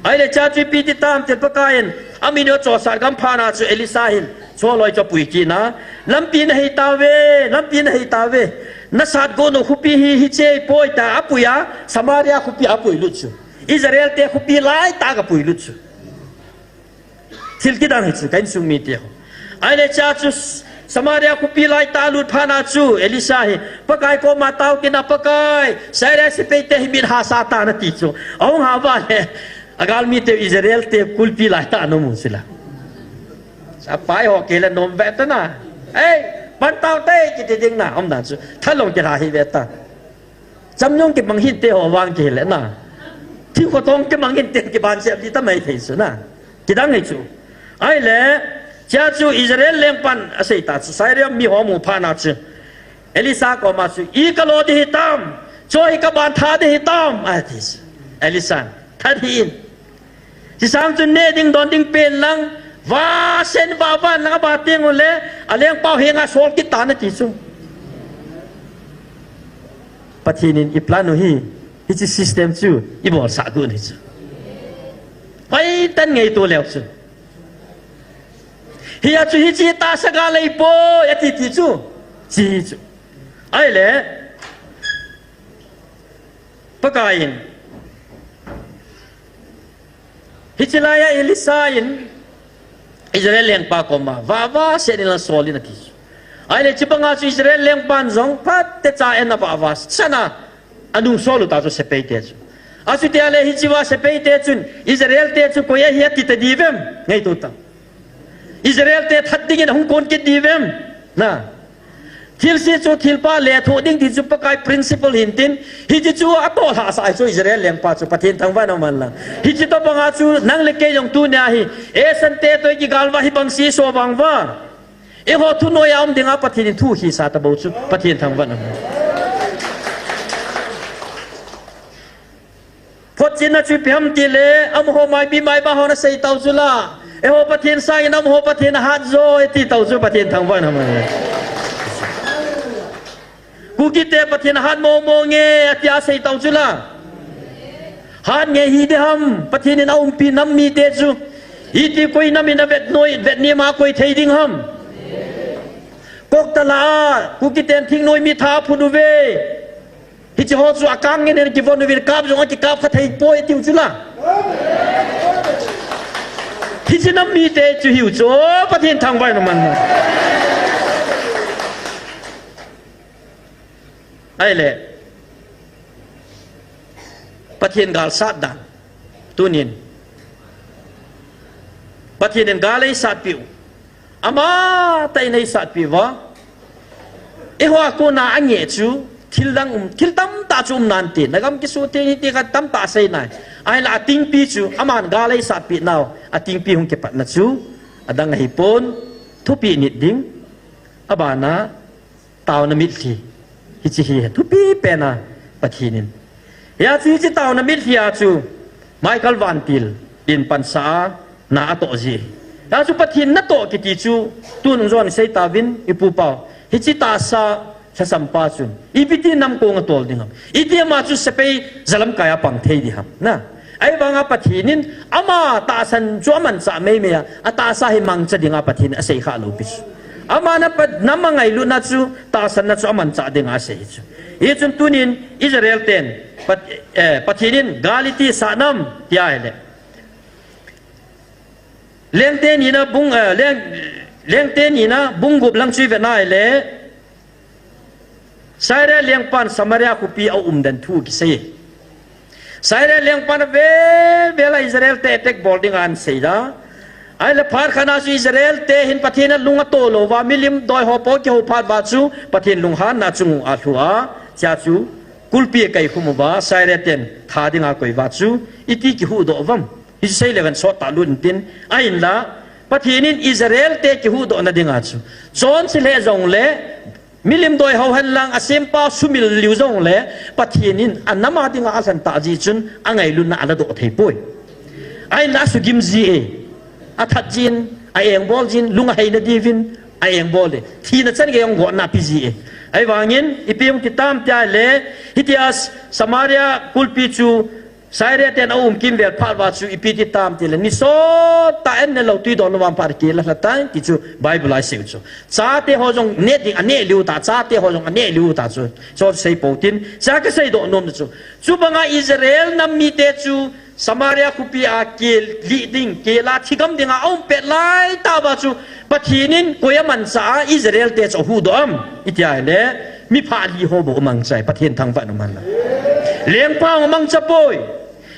Ahile chea chu ipi ti tam tile Pakai in, amin u achosat gam phat na chu Elisha hin, choloi chu apui kit na, lampi nahi tauve, lampi nahi tauve. Nasat gon u khopi hi, hiche ahipoi tia apui a, Samaria khopi a apui lut chu. Israel te khopi laitah a apui lut chu. Thil kidang hi chu, ka insung mite ho. Ahile chea chu Samaria khopi laitah a alut phat na chu, Elisha hi, Pakai koma atao kit na, Pakai, Syria sepai te hi mit hasa tan ati chu. Ahung ha uva le, agalmite Israel te kulpi laitah a ana um u chu la. Apai ho kile nom ve ta na. Ei, pan tao te kiti ding na, um dan chu. Thalong kila hi ve ta. Chamnyong kimang hinte ho vang kile na. Thingkho tong kimang hinte kiban se di ta mai thei chu na. Kidang hi chu. Ahile, chea chu Israel lengpan asei ta chu, Syria mi ho amu phat na chu. Elisha koma chu, i kalo di hitam, cho hi kaban tha di hitam, ati chu. Elisha, that hih in. Chusang chun neh ding don ding pen lang, va sen va van lang ava teng ule, alengpau henga sol kit tan ati chu. Pathen in i plan u hi, hiche system chu, i bolsah got u hi chu. Paitan ngaito leu chu. Hia chu hiche tahsa gal ahipoi, ati ti chu. Chi chu. Ahile, Pakai in. Hiche lai a Elisha in, Israel lengpa koma, vava se ni la sol in ati. Ahile chibanga chu Israel lengpan jong, phat te cha en a vava, sana, anung sol u ta chu sepai te chu. Achu tia le hichiva sepai te chun, Israel te chu koi ahi ati ta di vem, ngai tu ta. Israel te that dingin hung kon kit di vem, na. Thilse chu thilpha lethuh ding ti chu Pakai principle hintin, hiche chu atoh lhah sa chu Israel lengpa chu Pathen thangvah in um hen lang. Hiche tobanga chu nang le kei jong tunia hi, Asian te toh kigalva hi bang si so vang va. Eiho thu noiya um dinga Pathen in thu hisa ta bou chu Pathen thangvah in um hen. Photchenna chu ipi ham tile, amaho maipi maiba hon asei tau chu la. Eiho Pathen sangin amaho Pathen ahat jo, ati tau chu Pathen thangvah in um hen. Kuki te Pathen ahat momo nge, ati asei tau chu la. Hat nge hi de ham, Pathen in aumpi nam mite chu. Iti koi nam in avet noi, vet ni ma koi thei ding ham. Koktala a, Kuki ten thingnoi mi tha phun uve. Hiche ho chu akang ngen ngen kivon uvin kap jong akikap kha thei poi tiu chu la. Hiche nam mite chu hiu chu, Pathen thangvah in um hen. Ahile, Pathen gal sat dan. Tunin. Pathen in gal eisatpi u. Amatah in eisatpi uva. Eiho a kona ange chu, thil dang um, thil tamtah chu um nante. Nagam kisu thei hite khat tamtah asei nai. Ahinla atingpi chu, aman gal eisatpi nau, atingpi hung kipatna chu, adang ahipon, thupeh nit ding, abana, taona mitlhi. Hiche hi thupi pen a Pathen in. Hia chu hiche taona mitlhi a chu Michael Vantil in pansa a na atoh ji. Hia chu Pathen natoh kiti chu tun jon sei tauvin ipu pau. Hiche tahsa lhasam pa chun ipi ti nam kong atol ding ham. Iti ama chu sepai jalamkai a pang thei ding ham. Na. Ahivanga Pathen in ama tahsan chu amanchah meimei a, atahsa hi mangcha dinga Pathen in asei kha lou pi chu. Ama na pa, nam angailutna chu, tahsanna chu amanchah dinga asei chu. Hichun tunin Israel ten, Pat-, eh, Pathen in gal iti sat nam, tia ahile. Lengte nina bung, eh, leng, Lengte nina bung gup lang chu ive na ahile. Syria lengpan Samaria khopi a um den thu kisei. Syria lengpan avel vel a Israel te attack bol ding ahin sei da. Ahile phat khat na chu Israel te hin Pathen a lung ato lou va, milim doi ho po kihou phat va chu Pathen lunghanna chung u alhu a, chea chu kulpi akaikhum uva, Syria ten tha dinga koi va chu, iti kihuhdoh uvam. Hichu sei le ven sot tah lut intin, ahinla, Pathen in Israel te kihuhdohna dinga chu, chonse lheh jongle, milim doi ho hen lang, asempa sumil liu jongle, Pathen in anam a dinga alhen tah jeh chun, angailutna aladoh thei poi. Ahinla asugim ji e, athat jin, a-engbol jin, lung aheina diuvin, a-engbol e, thina chan gei jong gotna ape ji e. Ahivangin, ipi hung ti tam tia le, hitia Samaria kulpi chu, Syria ten aum kimvel phat uva chu ipi ti tam tile, ni sot tah a an ne lou, tui don lou vang phat kila lha tai, ti chu Bible a asei u chu. Chate ho jong ne ding aneh liu ta, chate ho jong aneh liu ta chu. Chu sei pou tin, cha kasei doh nom chu. Chubanga Israel nam mite chu Samaria khopi a kel lih ding, kel a thigam dinga aum pet lai tah uva chu Pathen in koi amanchah a Israel te chu ahuhdoh am? Iti ahile, mi phah li ho bou amangcha e, Pathen thangvah in um hen lang. Lengpa amangcha poi.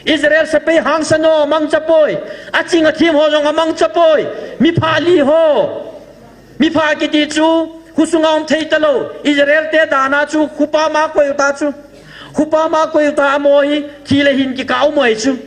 Israel sepai hangsan ho amangcha poi. Aching athem ho jong amangcha poi. Mi phah li ho. Mi phah kiti chu, khosunga um thei talou. Israel te dan a chu, khopa ma koi u ta chu. Khopa ma koi u ta amaho hi, thi le hin kikah um u ahi chu.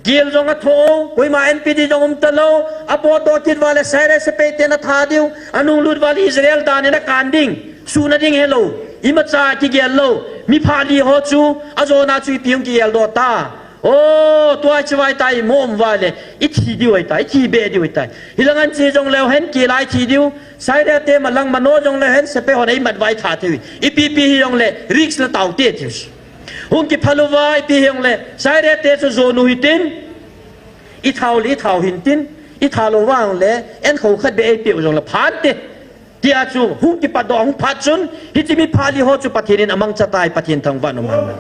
Kel jong atho, koima N P D jong um talou, apotdoh kit uva le Syria sepai ten atha diu, anunglut uva le Israel dan in akan ding, suhna ding helou, imacha kigel lou, mi phah li ho chu, ajona chu ipi hung kigel doh ta. O, tua chu vai ta imo um uva le, ithi diu ahi ta, ithi be diu ahi ta. Hilang an che jong leu hen kel a ithi diu, Syria te malang mano jong leu hen sepai hon eimat uva itha thei u. Ipi pi hi jong le, risk na tao te tiu. Hung kiphal uva, ipi hi jong le, Syria te chu jonu hitin, ithau le ithau hintin, itha lou vang le, en kho khat be eipeh u jong le phan te. Tia chu, hung kipatdoh, hung phat chun, hiche mi phah li ho chu Pathen in amangcha tai, Pathen thangvah in um hen lang.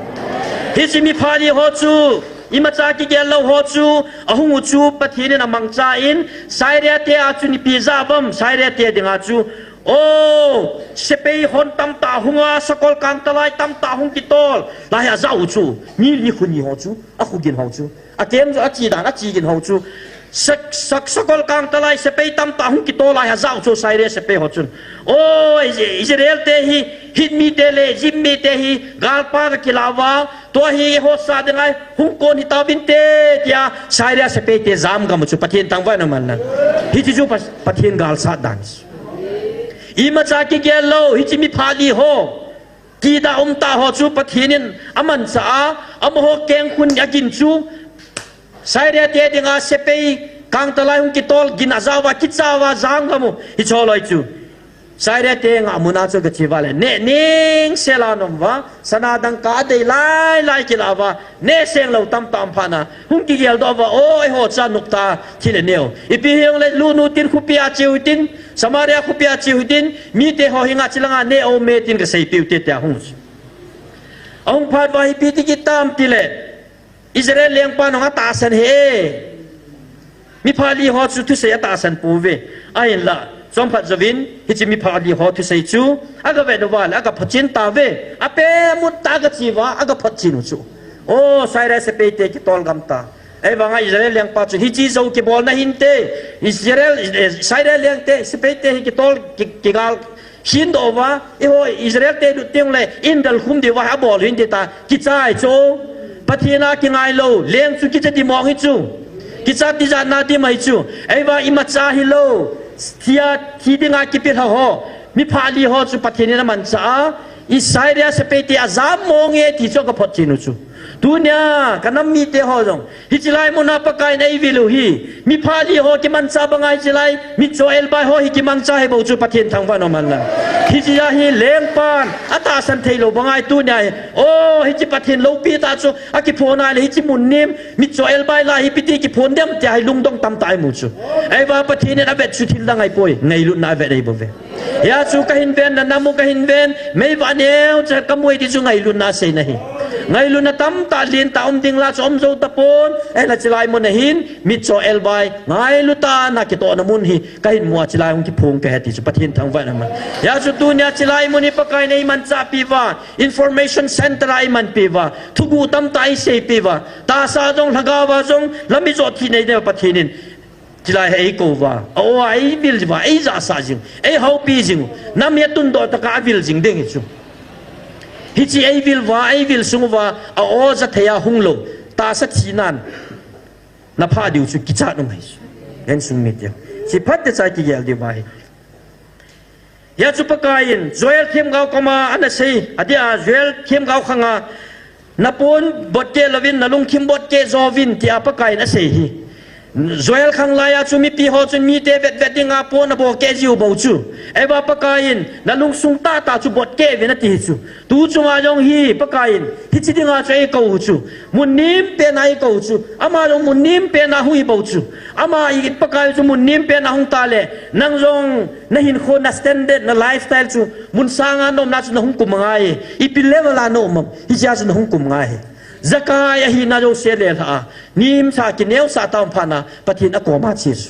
Hiche mi phah li ho chu, Imacha kigel lou ho chu, ahung u chu Pathen in amangcha in, Syria te a chu ipi ja uvam, Syria te dinga chu. O, sepai hon tamtah hunga, sakol kangtalai tamtah hung kitol. Lai a ja u chu, mi ni khu ni ho chu, akhu gin ho chu. Akem chu achi dan, achi gin ho chu. Sak, sak, sakol kangtalai sepai tamtah hung kitol lai a ja u chu Syria sepai ho chun. O, Is-, Israel te hi, Hit mite le Egypt mite hi, galpa ka kila uva, tua hi eiho sa dinga hung kon hita uvinte, tia Syria sepai te jam gam u chu Pathen thangvah in aman na. Hiche chu Pa-, Pathen galsat dan. Imacha kigel lou, hiche mi phat li ho. Kida um tah ho chu Pathen in amancha a, amaho kengkhun agin chu, Syria te dinga sepai kangtalai hung kitol gin a ja uva, kicha uva, jam gam u, hiche loi chu. Syria te ngah mun a chu gache uva le, neh ning sel a nom uva, sana dangka adei lai lai kila uva, neh seng lou tamtah um phat na, hung kigel doh uva, o, eiho cha nukta thil anei u. Ipi hijongle, lut u tin khopi a che u tin, Samaria khopi a che u tin, mite ho henga chilanga neh u me tin gasei piu te tia hung. Ahung phat uva ipi ti kit tam tile, Israel lengpan jong atahsan e. Mi phat li ho chu thusei atahsan pouve. Ahinla, chomkhat jouvin, hiche mi phat li ho thusei chu, aga vet uva le, aga photchen tauve. Ape mut tah a gache uva, aga photchen u chu. O, Syria sepai te kitol gam ta. Ahivanga Israel lengpa chun, hiche jou kibolna hinte, Israel, eh, Syria leng te, sepai te hi kitol, ki, kigal, hin doh uva, eiho Israel te lut teng le, in dal khum diu va, abol hinte tia, kicha ahi chu. Pathen a kingai lou, leng chu kicha di mong hi chu. Kicha tijat na di mai chu. Ahivang imacha hilou, thia, thi dinga kipilha ho, mi phat li ho chu Pathen in amancha a, i Syria sepai te ajam mong e ti chu aga photchen u chu. Tunia, ka nam mite ho jong, hiche lai muna Pakai in eivil u hi, mi phat li ho kimancha banga hiche lai, mi cho elbai ho hi kimangcha hi bou chu Pathen thangvah in aman lang. Hiche a hi lengpan, atahsan thei lou banga hi tunia hi. O, hiche Pathen loupi tah chu, akiphon a le hiche mun nim, mi cho elbai lai hi ipi ti kiphon dem tia hi lungdong tamtah imu chu. Ahivang Pathen in avet chu thil dang ahipoi, ngailutna avet ahi bouve. Hia chu kahin ven, na nam u kahin ven, meiva neo cha kamu e ti chu ngailutna aseina ahi. Ngailutna tamtah lentah um ding la chu um jou tapon, eh, hiche lai mun a hin, mi cho elbai, ngailu tah a kitohna mun hi, kahin mu a hiche lai hung kiphong kahi ti chu Pathen thangvah in aman. Hia chu tunia hiche lai mun hi Pakai in eimanchah pi uva, information center a eimanpi uva, thuguh tamtah eiseipi uva, tahsa jong, lhagao a jong, lam ijot thei nei ding Pathen in, hiche lai hi eikou uva, a-o a eivil uva, eijahsah jing, eihoupi jing u, nam hi atundoh tah a avil jing ding hi chu. Hiche eivil uva, eivil sung uva, a-o jathei a hung lou, tahsa thinan, na phah diu chu kichat um ahi chu. Insung mite, hiche phat techa kigel diu ahi. Hia chu Pakai in, Joel themgao koma ana sei, adia Joel themgao khanga, na pon botkeh louvin, na lungthim botkeh jouvin, tia Pakai in asei hi. Joel khang laiya chu mipi ho chun mite vetvet dinga pon abotkeh jiu bou chu. Ahivang Pakai in, na lungsung tahtah chu botkeh uvin ati hi chu. Tu chunga jong hi Pakai in, hiche dinga chu eikou u chu. Mun nempen a eikou u chu. Ama jong mun nempen a hung hi bou chu. Ama i Pakai chu mun nempen a hung ta le, nang jong na hinkho, na standard, na lifestyle chu, mun sanga na umna chu na hung kum ngai e. Ipi level a na um am, hichea chu na hung kum ngai e. Jakai ahina jouse lelha a, nemsa kineosah tah um phat na, Pathen akoma che chu.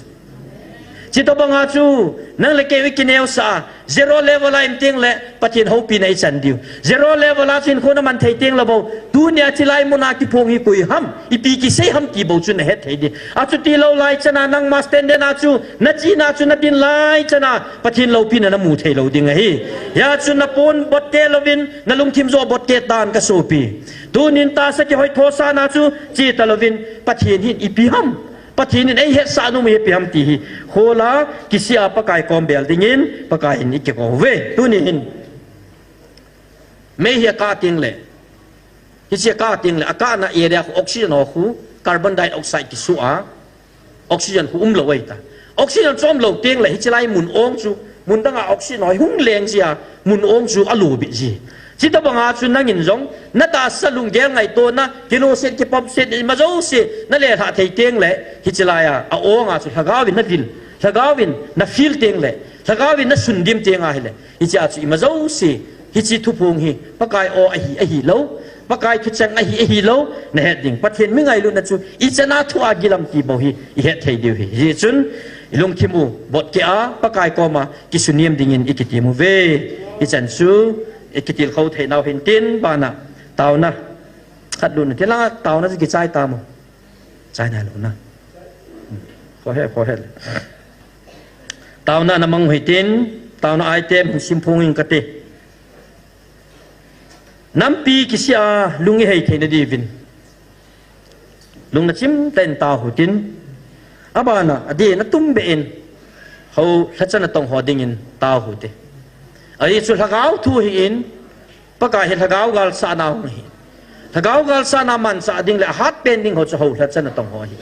Chutobanga chu, nang le kei u ikineosah a, zero level a i um teng le, Pathen houpina ichan diu. Zero level a chu hinkho na man thei teng le bou, tunia hiche lai muna kiphong hi koi ham, ipi kisei ham ti bou chu na het thei ding. Achuti lou lai chana nangma standard a chu, na chihna chu na din lai chana, Pathen loupina na mu thei lou ding ahi. Hia chu na pon botkeh louvin, na lungthim joh botkeh tan ka sopi. Tunin tahsa kihoithosahna chu, che talouvin, Pathen hin ipi ham. Pathen in eihetsah nom u hi ipi ham ti hi, khola kisih a Pakai kom bel dingin, Pakai in ikikou uve. Tuni hin, mei hi akah teng le, hiche akah teng le, akahna area khu oxygen ho khu, carbon dioxide kisu a, oxygen khu umlou ahi ta. Oxygen chu umlou teng le, hiche lai mun ong chu, mun danga oxygen ho hi hung leng jia, mun ong chu alo bit ji. Chutobanga chu nangin jong, na tahsa lunggel ngaitona, kiloset, kipomset, ima jouse, na lelhah thei teng le, hiche laiya, a-ong a chu lhagao in na vil, lhagao in na feel teng le, lhagao in na sundim teng ahile, hichea chu ima jouse, hiche thuphong hi, Pakai aw ahi, ahilou, Pakai thucheng ahi, ahi lou, nahet ding. Pathen mi ngailutna chu, ichan a thu a gilam ti bou hi, ihet thei diu ahi. Hijeh chun, ilungthim u, botke'a, Pakai koma, kisuniem dingin ikitem uve. Ichan chu, ikitilkhou thei nau hintin, bana, taona. Khat luna, tilanga, taona chu kichai tam u. Chai nailou na. Hmm. Khohe, khohe. Taona namang u hitin, taona item, simphong ing kati. Nampi kisih a lung ihei theina diuvin. Lung nachim tah in tao uhitin. Abana, adeh in atum beh in. Hou lhacha natong ho dingin tao uhite. Ajeh chu lhagao thu ahin, Pakai hi lhagao galsahna hung ahi. Lhagao galsahna manchah ding le ahat pen ding ho chu hou lhacha natong ho ahi.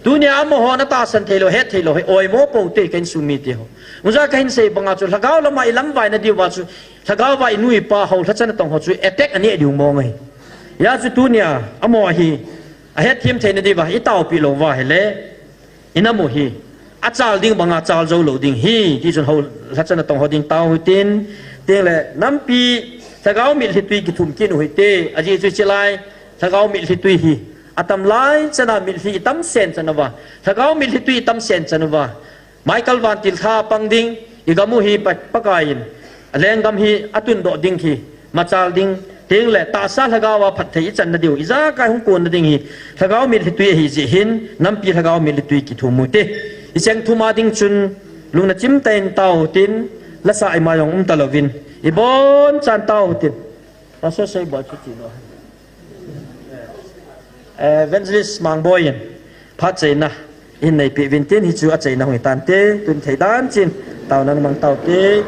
Tunia amaho natahsan theilou, het theilou, hi oimo pou te ka insung mite ho. Hijeh a kahin sei banga chu lhagao lama ilamvai nadiuva chu Lhagao va inu ipa hou lhacha natong ho chu attack aneh diu mong ahi. Hijeh chun tunia, amaho hi, ahetthem theina diuva, itaopeh louva ahile, inam u hi, achal ding banga chal jou lou ding ahi, tichun hou lhacha natong ho ding tao uhitin, tengle, nampi, lhagao mitlhi twi kithum kit uhite, ajeh chu hichelai, lhagao mitlhi twi hi, atam lai chana mitlhi itam sen chan uva, lhagao mitlhi twi itam sen chan uva, Michael Vantil tha pang ding, igam u hi Pa-, Pakai in, alenggam hi atundoh ding hi, machal ding, tengle, tahsa lhagao a phatthei ichan nadiu, ijakai hung konna ding hi, lhagao mitlhi twi ahi jeh hin, nampi lhagao mitlhi twi kithum uhite. Icheng thum a ding chun, lung nachim tah in tao uhitin, lasa ima jong um talouvin, ibonchan tao uhitin. Pastor Seiboi chu tilou. Evangelist Mangboi in phat cheina hin neipeh uvin tin hichu acheina hung hitante, tun thei dan chin, taona namang taute.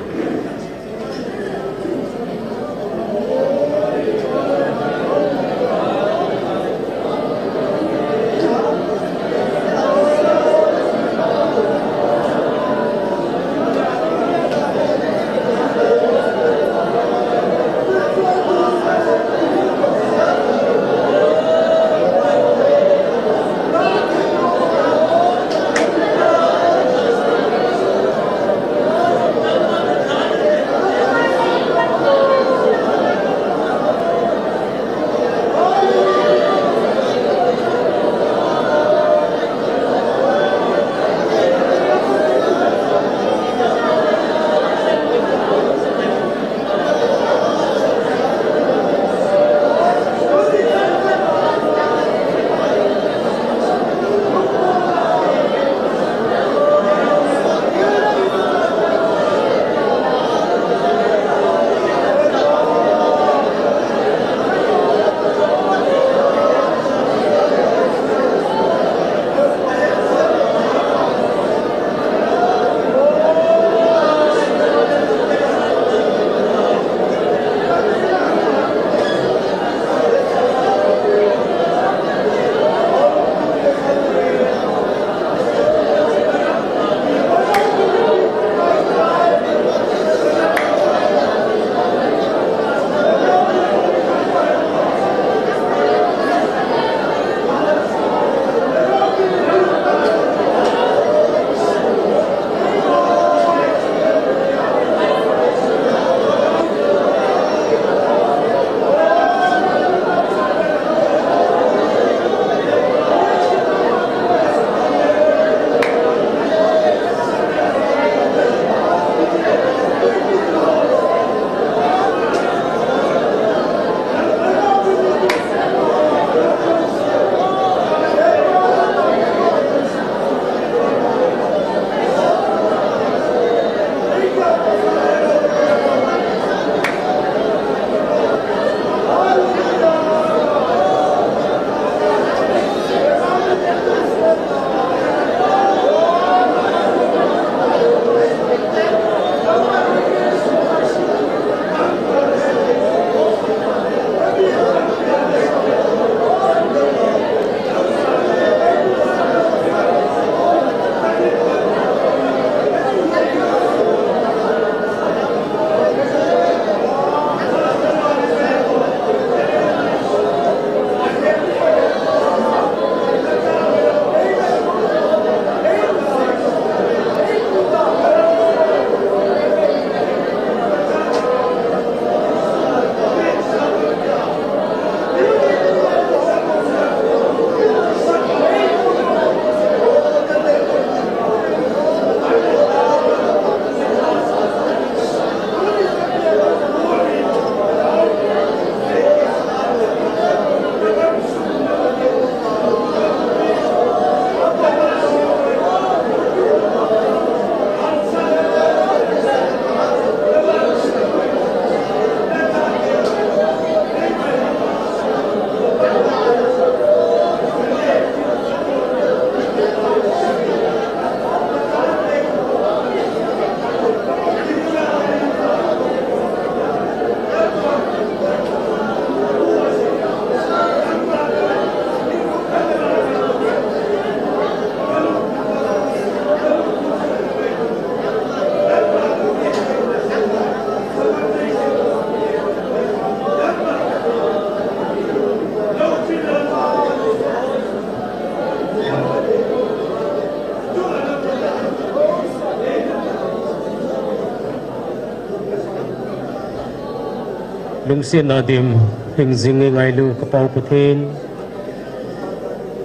Lungsetna dim, hingjing ngailu ka Pa u Pathen.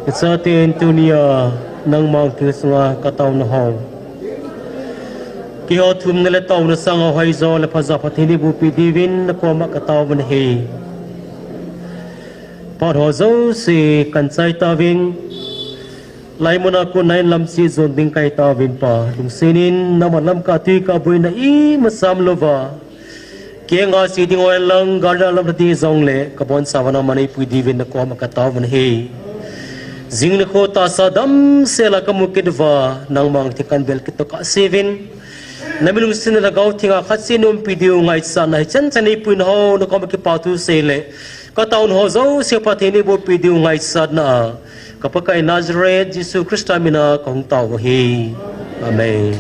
Kichaten tunia nangma kingsunga ka taona ho, keiho thumna le taona sanga hoijo le phajo Pathen in eiboh peh diuvin nakoma ka taovin ahi. Phat ho jouse kan chai tauvin, laimuna kon nain lamse jon ding kahi tauvin Pa, lungsetin nangma lamkai tui kah boina ima sam louva, kei ngaise ding ho lang gari lam lha ding jongle ka bonchauva nangman eipui diuvin nakoma ka taovin ahi. Jing nikho tahsa damsel a ka mu kit uva, nangma thei kan bel kit toh kahseuvin, nami lungsetna lhagao thenga khat seh umpi diu ngaichatna hichan chan eipuina ho nakoma kipa thu seile, ka taona ho jouse Pathen in eiboh peh diu ngaichatna a, ka Pakai Nazareth Jesu Christa mina kahung tao u ahi. Amen.